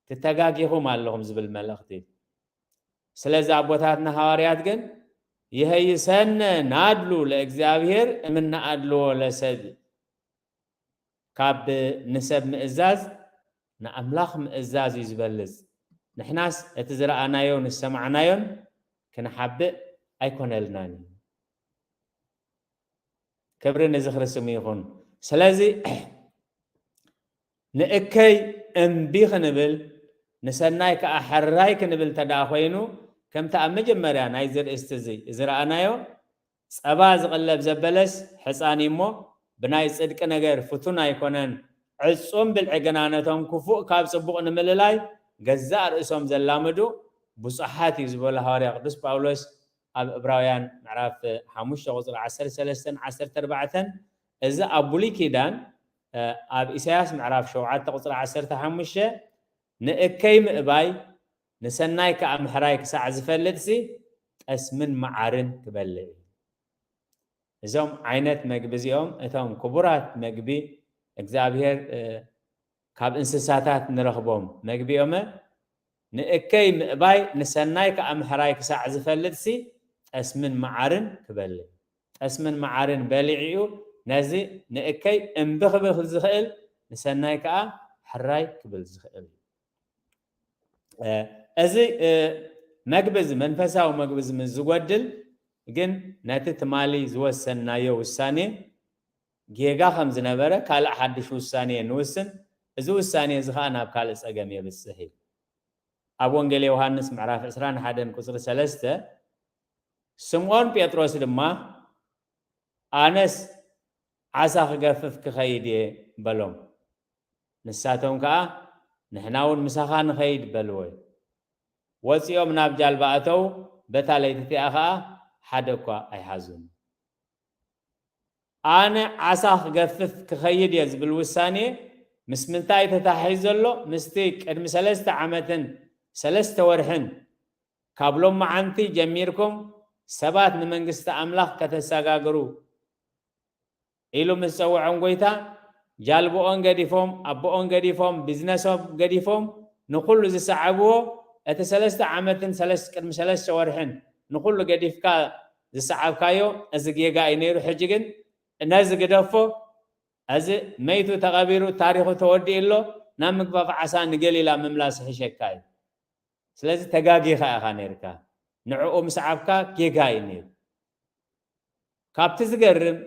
ትተጋጊኹም ኣለኹም ዝብል መልእኽቲ። ስለዚ ኣቦታትና ሃዋርያት ግን ይሀይሰነ ናድሉ ለእግዚኣብሔር እምነ ኣድልዎ ለሰብ፣ ካብ ንሰብ ምእዛዝ ንኣምላኽ ምእዛዝ እዩ ዝበልጽ። ንሕናስ እቲ ዝረኣናዮን ዝሰማዕናዮን ክንሓብእ ኣይኮነልናን እዩ። ክብሪ ንዝኽሪ ስሙ ይኹን። ስለዚ ንእከይ እምቢ ክንብል፣ ንሰናይ ከኣ ሕራይ ክንብል ተደኣ ኮይኑ፣ ከምቲ ኣብ መጀመርያ ናይዚ ርእስቲ እዚ ዝረኣናዮ፣ ጸባ ዝቕለብ ዘበለስ ሕጻን እዩ እሞ፣ ብናይ ጽድቂ ነገር ፍቱን ኣይኮነን። ዕጹም ብልዒ ግና ነቶም ክፉእ ካብ ጽቡቕ ንምልላይ ገዛእ ርእሶም ዘላምዱ ብዙሓት እዩ ዝበሉ ሃዋርያ ቅዱስ ጳውሎስ ኣብ ዕብራውያን ምዕራፍ ሓሙሽተ ቁፅሪ ዓሰርተ ሰለስተን ዓሰርተ ኣርባዕተን። እዚ ኣብ ብሉይ ኪዳን ኣብ ኢሳያስ ምዕራፍ ሸውዓተ ቁፅሪ ዓሰርተ ሓሙሽተ ንእከይ ምእባይ ንሰናይ ከዓ ምሕራይ ክሳዕ ዝፈልጥሲ ጠስምን መዓርን ክበልዕ እዩ። እዞም ዓይነት መግቢ እዚኦም እቶም ክቡራት መግቢ እግዚኣብሔር ካብ እንስሳታት ንረኽቦም መግቢ እዮመ። ንእከይ ምእባይ ንሰናይ ከዓ ምሕራይ ክሳዕ ዝፈልጥሲ ጠስምን መዓርን ክበልዕ። ጠስምን መዓርን በሊዑ እዩ ነዚ ንእከይ እምቢ ክብል ዝኽእል ንሰናይ ከዓ ሕራይ ክብል ዝኽእል እዩ። እዚ መግቢ እዚ መንፈሳዊ መግቢ እዚ ምስ ዝጎድል ግን ነቲ ትማሊ ዝወሰንናዮ ውሳኔ ጌጋ ከም ዝነበረ ካልእ ሓድሽ ውሳኔ ንውስን። እዚ ውሳኔ እዚ ከዓ ናብ ካልእ ጸገም የብጽሕ እዩ። ኣብ ወንጌል ዮሃንስ ምዕራፍ ዕስራን ሓደን ቁጽሪ ሰለስተ ስምዖን ጴጥሮስ ድማ ኣነስ ዓሳ ክገፍፍ ክኸይድ እየ በሎም። ንሳቶም ከዓ ንሕና እውን ምሳኻ ንኸይድ በልዎ። ወፂኦም ናብ ጃልባ ኣተው፣ በታ ለይቲ እቲኣ ከዓ ሓደ እኳ ኣይሓዙን። ኣነ ዓሳ ክገፍፍ ክኸይድ እየ ዝብል ውሳኔ ምስ ምንታይ ተታሒዙ ዘሎ? ምስቲ ቅድሚ ሰለስተ ዓመትን ሰለስተ ወርሕን ካብ ሎማዓንቲ ጀሚርኩም ሰባት ንመንግስቲ ኣምላኽ ከተሰጋግሩ ኢሉ ምስ ጸውዖም ጎይታ ጃልብኦን ገዲፎም ኣቦኦን ገዲፎም ቢዝነሶም ገዲፎም ንኹሉ ዝሰዓብዎ እቲ ሰለስተ ዓመትን ሰለስ- ቅድሚ ሰለስተ ወርሕን ንኹሉ ገዲፍካ ዝሰዓብካዮ እዚ ጌጋ እዩ ነይሩ። ሕጂ ግን ነዚ ግደፎ። እዚ መይቱ ተቐቢሩ ታሪኹ ተወዲኡ ኣሎ። ናብ ምግፋፍ ዓሳ ንገሊላ ምምላስ ይሕሸካ እዩ። ስለዚ ተጋጊኻ ኢኻ ነይርካ። ንዕኡ ምስዓብካ ጌጋ እዩ ነይሩ። ካብቲ ዝገርም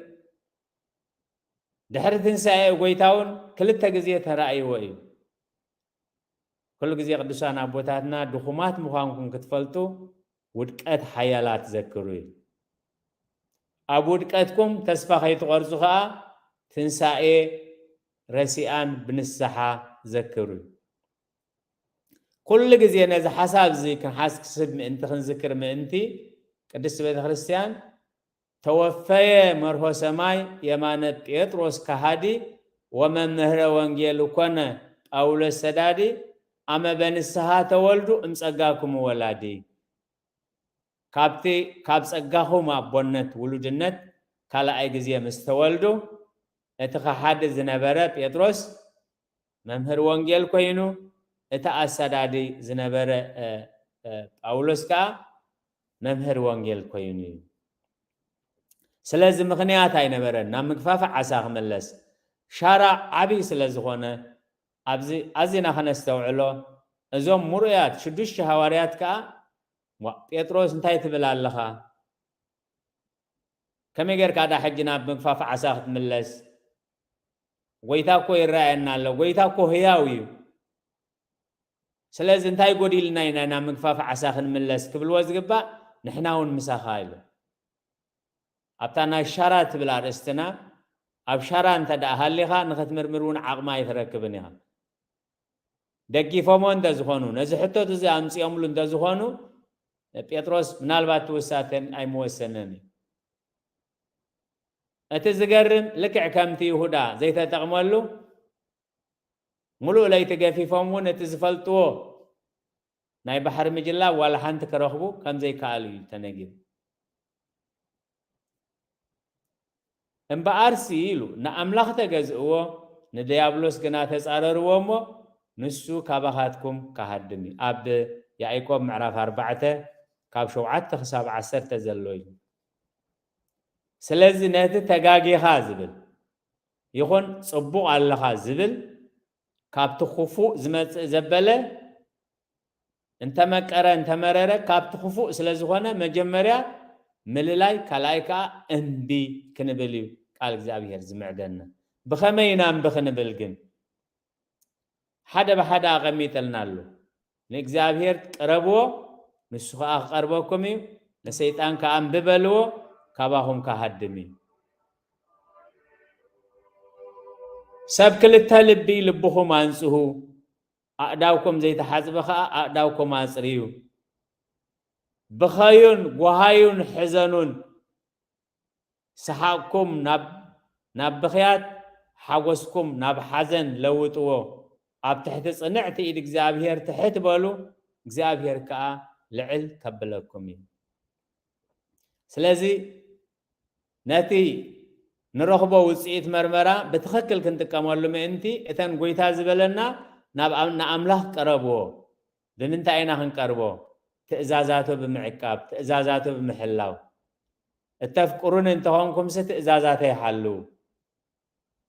ድሕሪ ትንሳኤ ጎይታ እውን ክልተ ግዜ ተራእይዎ እዩ። ኩሉ ግዜ ቅዱሳን ኣቦታትና ድኹማት ምዃንኩም ክትፈልጡ ውድቀት ሓያላት ዘክሩ እዩ። ኣብ ውድቀትኩም ተስፋ ከይትቆርጹ ከኣ ትንሳኤ ረሲኣን ብንስሓ ዘክሩ እዩ። ኩሉ ግዜ ነዚ ሓሳብ እዚ ክንሓስብ ምእንቲ ክንዝክር ምእንቲ ቅድስቲ ቤተ ክርስቲያን ተወፈየ መርሆ ሰማይ የማነ ጴጥሮስ ከሃዲ ወመምህረ ወንጌል ኮነ ጳውሎስ ሰዳዲ ኣመ በንስሃ ተወልዱ እምጸጋኩም ወላዲ። ካብቲ ካብ ጸጋኹም ኣቦነት ውሉድነት ካልኣይ ግዜ ምስ ተወልዱ እቲ ከሓዲ ዝነበረ ጴጥሮስ መምህር ወንጌል ኮይኑ እቲ ኣሰዳዲ ዝነበረ ጳውሎስ ከዓ መምህር ወንጌል ኮይኑ እዩ። ስለዚ ምኽንያት ኣይነበረን ናብ ምግፋፍ ዓሳ ክምለስ። ሻራ ዓብዪ ስለ ዝኾነ ኣብዚ ኣዚና ከነስተውዕሎ እዞም ምሩያት ሽዱሽተ ሃዋርያት ከዓ ጴጥሮስ እንታይ ትብል ኣለኻ? ከመይ ጌርካ ዳ ሕጂ ናብ ምግፋፍ ዓሳ ክትምለስ? ጎይታ እኮ ይረኣየና ኣሎ። ጎይታ እኮ ህያው እዩ። ስለዚ እንታይ ጎዲልና ኢና ናብ ምግፋፍ ዓሳ ክንምለስ ክብልዎ ዝግባእ ንሕና እውን ምሳኻ ኢሉ። ኣብታ ናይ ሻራ ትብል ኣርእስትና ኣብ ሻራ እንተ ደኣ ሃሊኻ ንኽትምርምር እውን ዓቕሚ ኣይትረክብን ኢኻ። ደጊፎሞ እንተዝኾኑ ነዚ ሕቶት እዚ ኣምፂኦምሉ እንተዝኾኑ ጴጥሮስ ምናልባት ትውሳተን ኣይምወሰነን እዩ። እቲ ዝገርም ልክዕ ከምቲ ይሁዳ ዘይተጠቕመሉ ሙሉእ ለይቲ ገፊፎም እውን እቲ ዝፈልጥዎ ናይ ባሕሪ ምጅላብ ዋላ ሓንቲ ክረኽቡ ከም ዘይከኣሉ እዩ ተነጊሩ። እምበኣርሲ ኢሉ ንኣምላኽ ተገዝእዎ ንድያብሎስ ግና ተጻረርዎ እሞ ንሱ ካባኻትኩም ክሃድም እዩ። ኣብ ያዕቆብ ምዕራፍ ኣርባዕተ ካብ ሸውዓተ ክሳብ ዓሰርተ ዘሎ እዩ። ስለዚ ነቲ ተጋጊኻ ዝብል ይኹን ጽቡቕ ኣለኻ ዝብል ካብቲ ክፉእ ዝመጽእ ዘበለ እንተመቀረ እንተመረረ ካብቲ ክፉእ ስለ ዝኾነ መጀመርያ ምልላይ ካልኣይ ከዓ እምቢ ክንብል እዩ ቃል እግዚኣብሔር ዝምዕደና። ብኸመይ ኢና እምቢ ክንብል ግን ሓደ ብሓደ ኣቐሚጠልና ኣሎ። ንእግዚኣብሔር ቅረብዎ ንሱ ከዓ ክቐርበኩም እዩ። ንሰይጣን ከዓ እምቢ በልዎ ካባኹም ክሃድም እዩ። ሰብ ክልተ ልቢ ልብኹም ኣንጽሁ። ኣእዳውኩም ዘይተሓጽበ ኸኣ ኣእዳውኩም ኣጽርዩ። ብኸዩን ጓሃዩን ሕዘኑን፣ ሰሓቕኩም ናብ ናብ ብኽያት፣ ሓጎስኩም ናብ ሓዘን ለውጥዎ። ኣብ ትሕቲ ጽንዕቲ ኢድ እግዚኣብሔር ትሕት በሉ፣ እግዚኣብሔር ከኣ ልዕል ከብለኩም እዩ። ስለዚ ነቲ ንረኽቦ ውጽኢት መርመራ ብትኽክል ክንጥቀመሉ ምእንቲ፣ እተን ጐይታ ዝበለና ናብ ኣም-፣ ንኣምላኽ ቅረብዎ። ብምንታይ ኢና ክንቀርቦ? ትእዛዛቱ ብምዕቃብ፣ ትእዛዛቱ ብምሕላው። እተፍቅሩኒ እንተኾንኩምሲ ትእዛዛተይ ሓልዉ።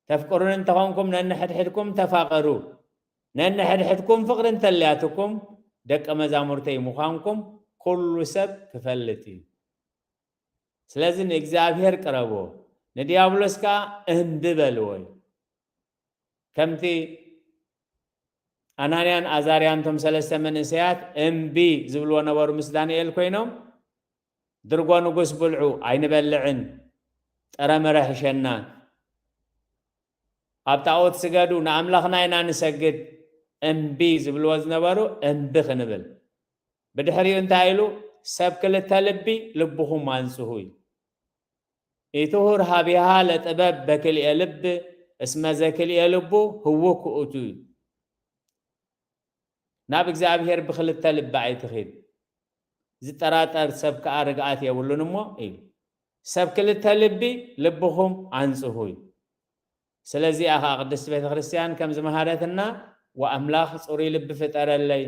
ተፍቅሩኒ እንተኾንኩም ነንሕድሕድኩም ተፋቐሩ። ነንሕድሕድኩም ፍቕሪ እንተልያትኩም ደቀ መዛሙርተይ ምዃንኩም ኩሉ ሰብ ክፈልጥ እዩ። ስለዚ ንእግዚኣብሔር ቅረብዎ፣ ንዲያብሎስ ከኣ እምቢ በልዎ እዩ። ከምቲ ኣናንያን ኣዛርያን እቶም ሰለስተ መንእሰያት እምቢ ዝብልዎ ነበሩ ምስ ዳንኤል ኮይኖም፣ ድርጎ ንጉስ ብልዑ ኣይንበልዕን፣ ጥረምረ ሕሸና፣ ኣብ ጣዖት ስገዱ፣ ንኣምላኽና ኢና ንሰግድ፣ እምቢ ዝብልዎ ዝነበሩ እምቢ ክንብል። ብድሕሪኡ እንታይ ኢሉ? ሰብ ክልተ ልቢ ልብኹም ኣንጽሁ እዩ። ኢትሁር ሀቢሃ ለጥበብ በክልኤ ልብ እስመ ዘክልኤ ልቡ ህውክ ውእቱ እዩ። ናብ እግዚኣብሔር ብክልተ ልቢ ኣይትኺድ፣ ዝጠራጠር ሰብ ከኣ ርግኣት የብሉን እሞ እዩ። ሰብ ክልተ ልቢ ልብኹም ኣንጽሁ እዩ። ስለዚኣ ኸኣ ቅድስቲ ቤተ ክርስቲያን ከም ዝመሃረትና፣ "ወኣምላኽ ጽሩይ ልቢ ፍጠረለይ፣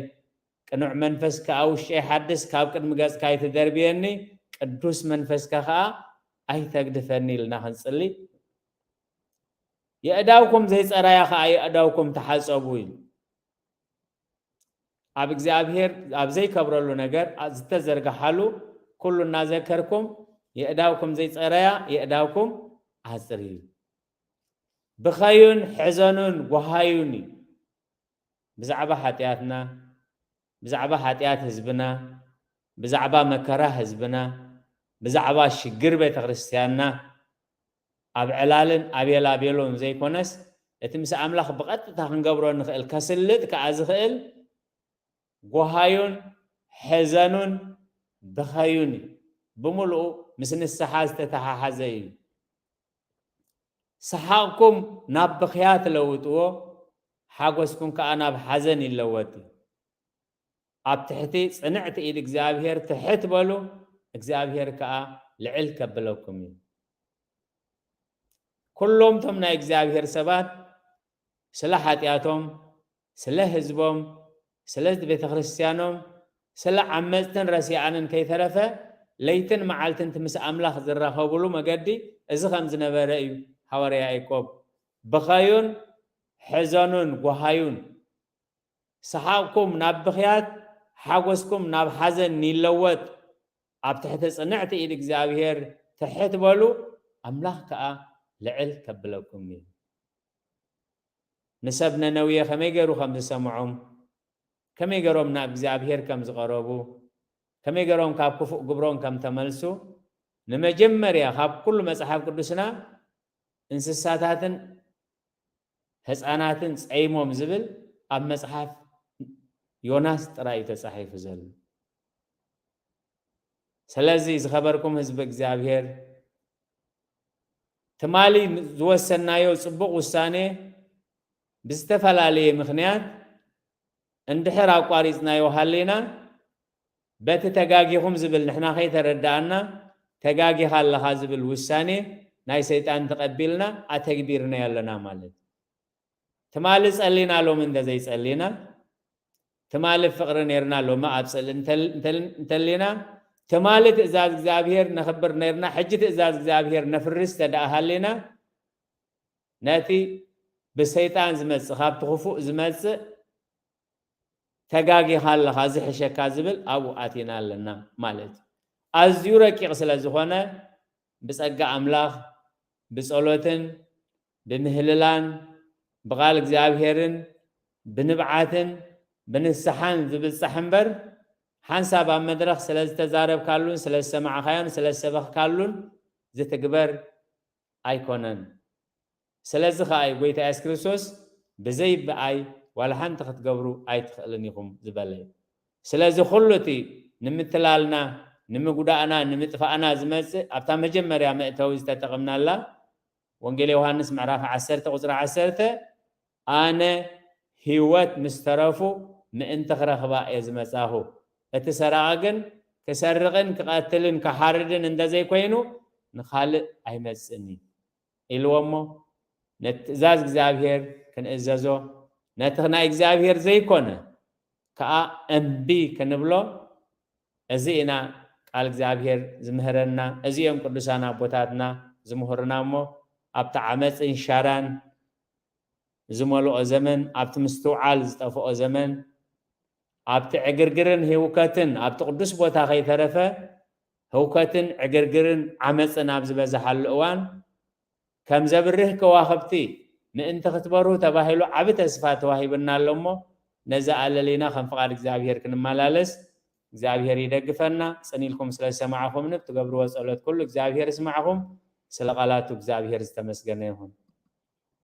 ቅኑዕ መንፈስ ከኣ ውሽጠይ ሓድስ፣ ካብ ቅድሚ ገጽካ ኣይትደርብየኒ፣ ቅዱስ መንፈስካ ኸኣ ኣይተግድፈኒ" ኢልና ክንጽሊ፣ "የእዳውኩም ዘይጸረያ ኸኣ የእዳውኩም ተሓጸቡ" ኢሉ። ኣብ እግዚኣብሔር ኣብ ዘይከብረሉ ነገር ዝተዘርግሓሉ ኩሉ እናዘከርኩም፣ የእዳውኩም ዘይጸረያ የእዳውኩም ኣጽርዩ። ብኸዩን ሕዘኑን ጓሃዩን እዩ። ብዛዕባ ሓጢኣትና፣ ብዛዕባ ሓጢኣት ህዝብና፣ ብዛዕባ መከራ ህዝብና፣ ብዛዕባ ሽግር ቤተ ክርስቲያንና፣ ኣብ ዕላልን ኣብ የላቤሎን ዘይኮነስ፣ እቲ ምስ ኣምላኽ ብቐጥታ ክንገብሮ ንኽእል፣ ከስልጥ ከኣ ዝኽእል፣ ጓሃዩን ሕዘኑን ብኸዩን እዩ። ብምሉኡ ምስ ንስሓ ዝተተሓሓዘ እዩ። ሰሓቕኩም ናብ ብኽያት ለውጥዎ፣ ሓጎስኩም ከኣ ናብ ሓዘን ይለወጥ እዩ። ኣብ ትሕቲ ጽንዕቲ ኢድ እግዚኣብሔር ትሕት በሉ፣ እግዚኣብሔር ከኣ ልዕል ከብለኩም እዩ። ኩሎም እቶም ናይ እግዚኣብሔር ሰባት ስለ ሓጢኣቶም፣ ስለ ህዝቦም፣ ስለ ቤተ ክርስቲያኖም፣ ስለ ዓመጽትን ረሲኣንን ከይተረፈ ለይትን መዓልትን እቲ ምስ ኣምላኽ ዝራኸቡሉ መገዲ እዚ ከም ዝነበረ እዩ ሃዋርያ ያዕቆብ። ብኸዩን ሕዘኑን ጓሃዩን፣ ሰሓቕኩም ናብ ብኽያት፣ ሓጎስኩም ናብ ሓዘን ይለወጥ። ኣብ ትሕቲ ጽንዕቲ ኢድ እግዚኣብሔር ትሕት በሉ፣ ኣምላኽ ከኣ ልዕል ከብለኩም እዩ። ንሰብ ነነውየ ከመይ ገይሩ ከም ዝሰምዖም፣ ከመይ ገይሮም ናብ እግዚኣብሔር ከም ዝቐረቡ፣ ከመይ ገይሮም ካብ ክፉእ ግብሮም ከም ተመልሱ፣ ንመጀመርያ ካብ ኩሉ መጽሓፍ ቅዱስና እንስሳታትን ህፃናትን ፀይሞም ዝብል ኣብ መፅሓፍ ዮናስ ጥራይ እዩ ተፃሒፉ ዘሎ። ስለዚ ዝኸበርኩም ህዝቢ እግዚኣብሔር፣ ትማሊ ዝወሰናዮ ፅቡቕ ውሳኔ ብዝተፈላለየ ምኽንያት እንድሕር ኣቋሪፅናዮ ሃሊና፣ በቲ ተጋጊኹም ዝብል ንሕና ከይተረዳኣና፣ ተጋጊኻ ኣለኻ ዝብል ውሳኔ ናይ ሰይጣን ተቐቢልና ኣተግቢርናዮ ኣለና ማለት እዩ። ትማሊ ጸሊና ሎሚ እንተዘይጸሊና፣ ትማሊ ፍቕሪ ኔርና ሎሚ ኣብ ጽልኢ እንተል-፣ እንተል-፣ እንተሊና፣ ትማሊ ትእዛዝ እግዚኣብሔር ነኽብር ኔርና፣ ሕጂ ትእዛዝ እግዚኣብሔር ነፍርስ ተደኣ ሃሊና፣ ነቲ ብሰይጣን ዝመጽእ፣ ካብቲ ክፉእ ዝመጽእ ተጋጊኻ ኣለኻ፣ እዚ ሕሸካ ዝብል ኣብኡ ኣቲና ኣለና ማለት እዩ። ኣዝዩ ረቂቕ ስለ ዝኾነ ብጸጋ ኣምላኽ ብጸሎትን ብምህልላን ብቓል እግዚኣብሔርን ብንብዓትን ብንስሓን ዝብጻሕ እምበር፣ ሓንሳብ ኣብ መድረኽ ስለ ዝተዛረብካሉን ስለ ዝሰማዕካዮን ስለ ዝሰበኽካሉን ዝትግበር ኣይኮነን። ስለዚ ኸኣ እዩ ጐይታ የሱስ ክርስቶስ ብዘይ ብኣይ ዋላ ሓንቲ ክትገብሩ ኣይትኽእልን ኢኹም ዝበለ እዩ። ስለዚ ኩሉ እቲ ንምትላልና፣ ንምጉዳእና፣ ንምጥፋእና ዝመጽእ ኣብታ መጀመርያ መእተዊ ዝተጠቕምናላ ወንጌል ዮሃንስ ምዕራፍ ዓሰርተ ቁጽሪ ዓሰርተ፣ ኣነ ህይወት ምስ ተረፉ ምእንቲ ክረኽባ እየ ዝመጻኹ። እቲ ሰራቒ ግን ክሰርቕን ክቐትልን ክሓርድን እንተዘይኮይኑ ንኻልእ ኣይመጽእን እዩ ኢልዎ እሞ፣ ነቲ ትእዛዝ እግዚኣብሔር ክንእዘዞ፣ ነቲ ናይ እግዚኣብሔር ዘይኮነ ከኣ እምቢ ክንብሎ፣ እዚ ኢና ቃል እግዚኣብሔር ዝምህረና። እዚ እዮም ቅዱሳን ኣቦታትና ዝምህሩና እሞ፣ ኣብቲ ዓመፅን ሻራን ዝመልኦ ዘመን፣ ኣብቲ ምስትውዓል ዝጠፍኦ ዘመን፣ ኣብቲ ዕግርግርን ህውከትን ኣብቲ ቅዱስ ቦታ ከይተረፈ ህውከትን ዕግርግርን ዓመፅን ኣብ ዝበዝሓሉ እዋን፣ ከም ዘብርህ ከዋኽብቲ ምእንቲ ክትበርሁ ተባሂሉ ዓቢ ተስፋ ተዋሂቡና ኣሎ እሞ፣ ነዚ ኣለሊና ከም ፍቓድ እግዚኣብሔር ክንመላለስ እግዚኣብሔር ይደግፈና። ጽን ኢልኩም ስለ ዝሰማዕኹምኒ፣ ብትገብርዎ ጸሎት ኩሉ እግዚኣብሔር ይስማዕኹም። ስለ ቃላቱ እግዚኣብሔር ዝተመስገነ ይኹን።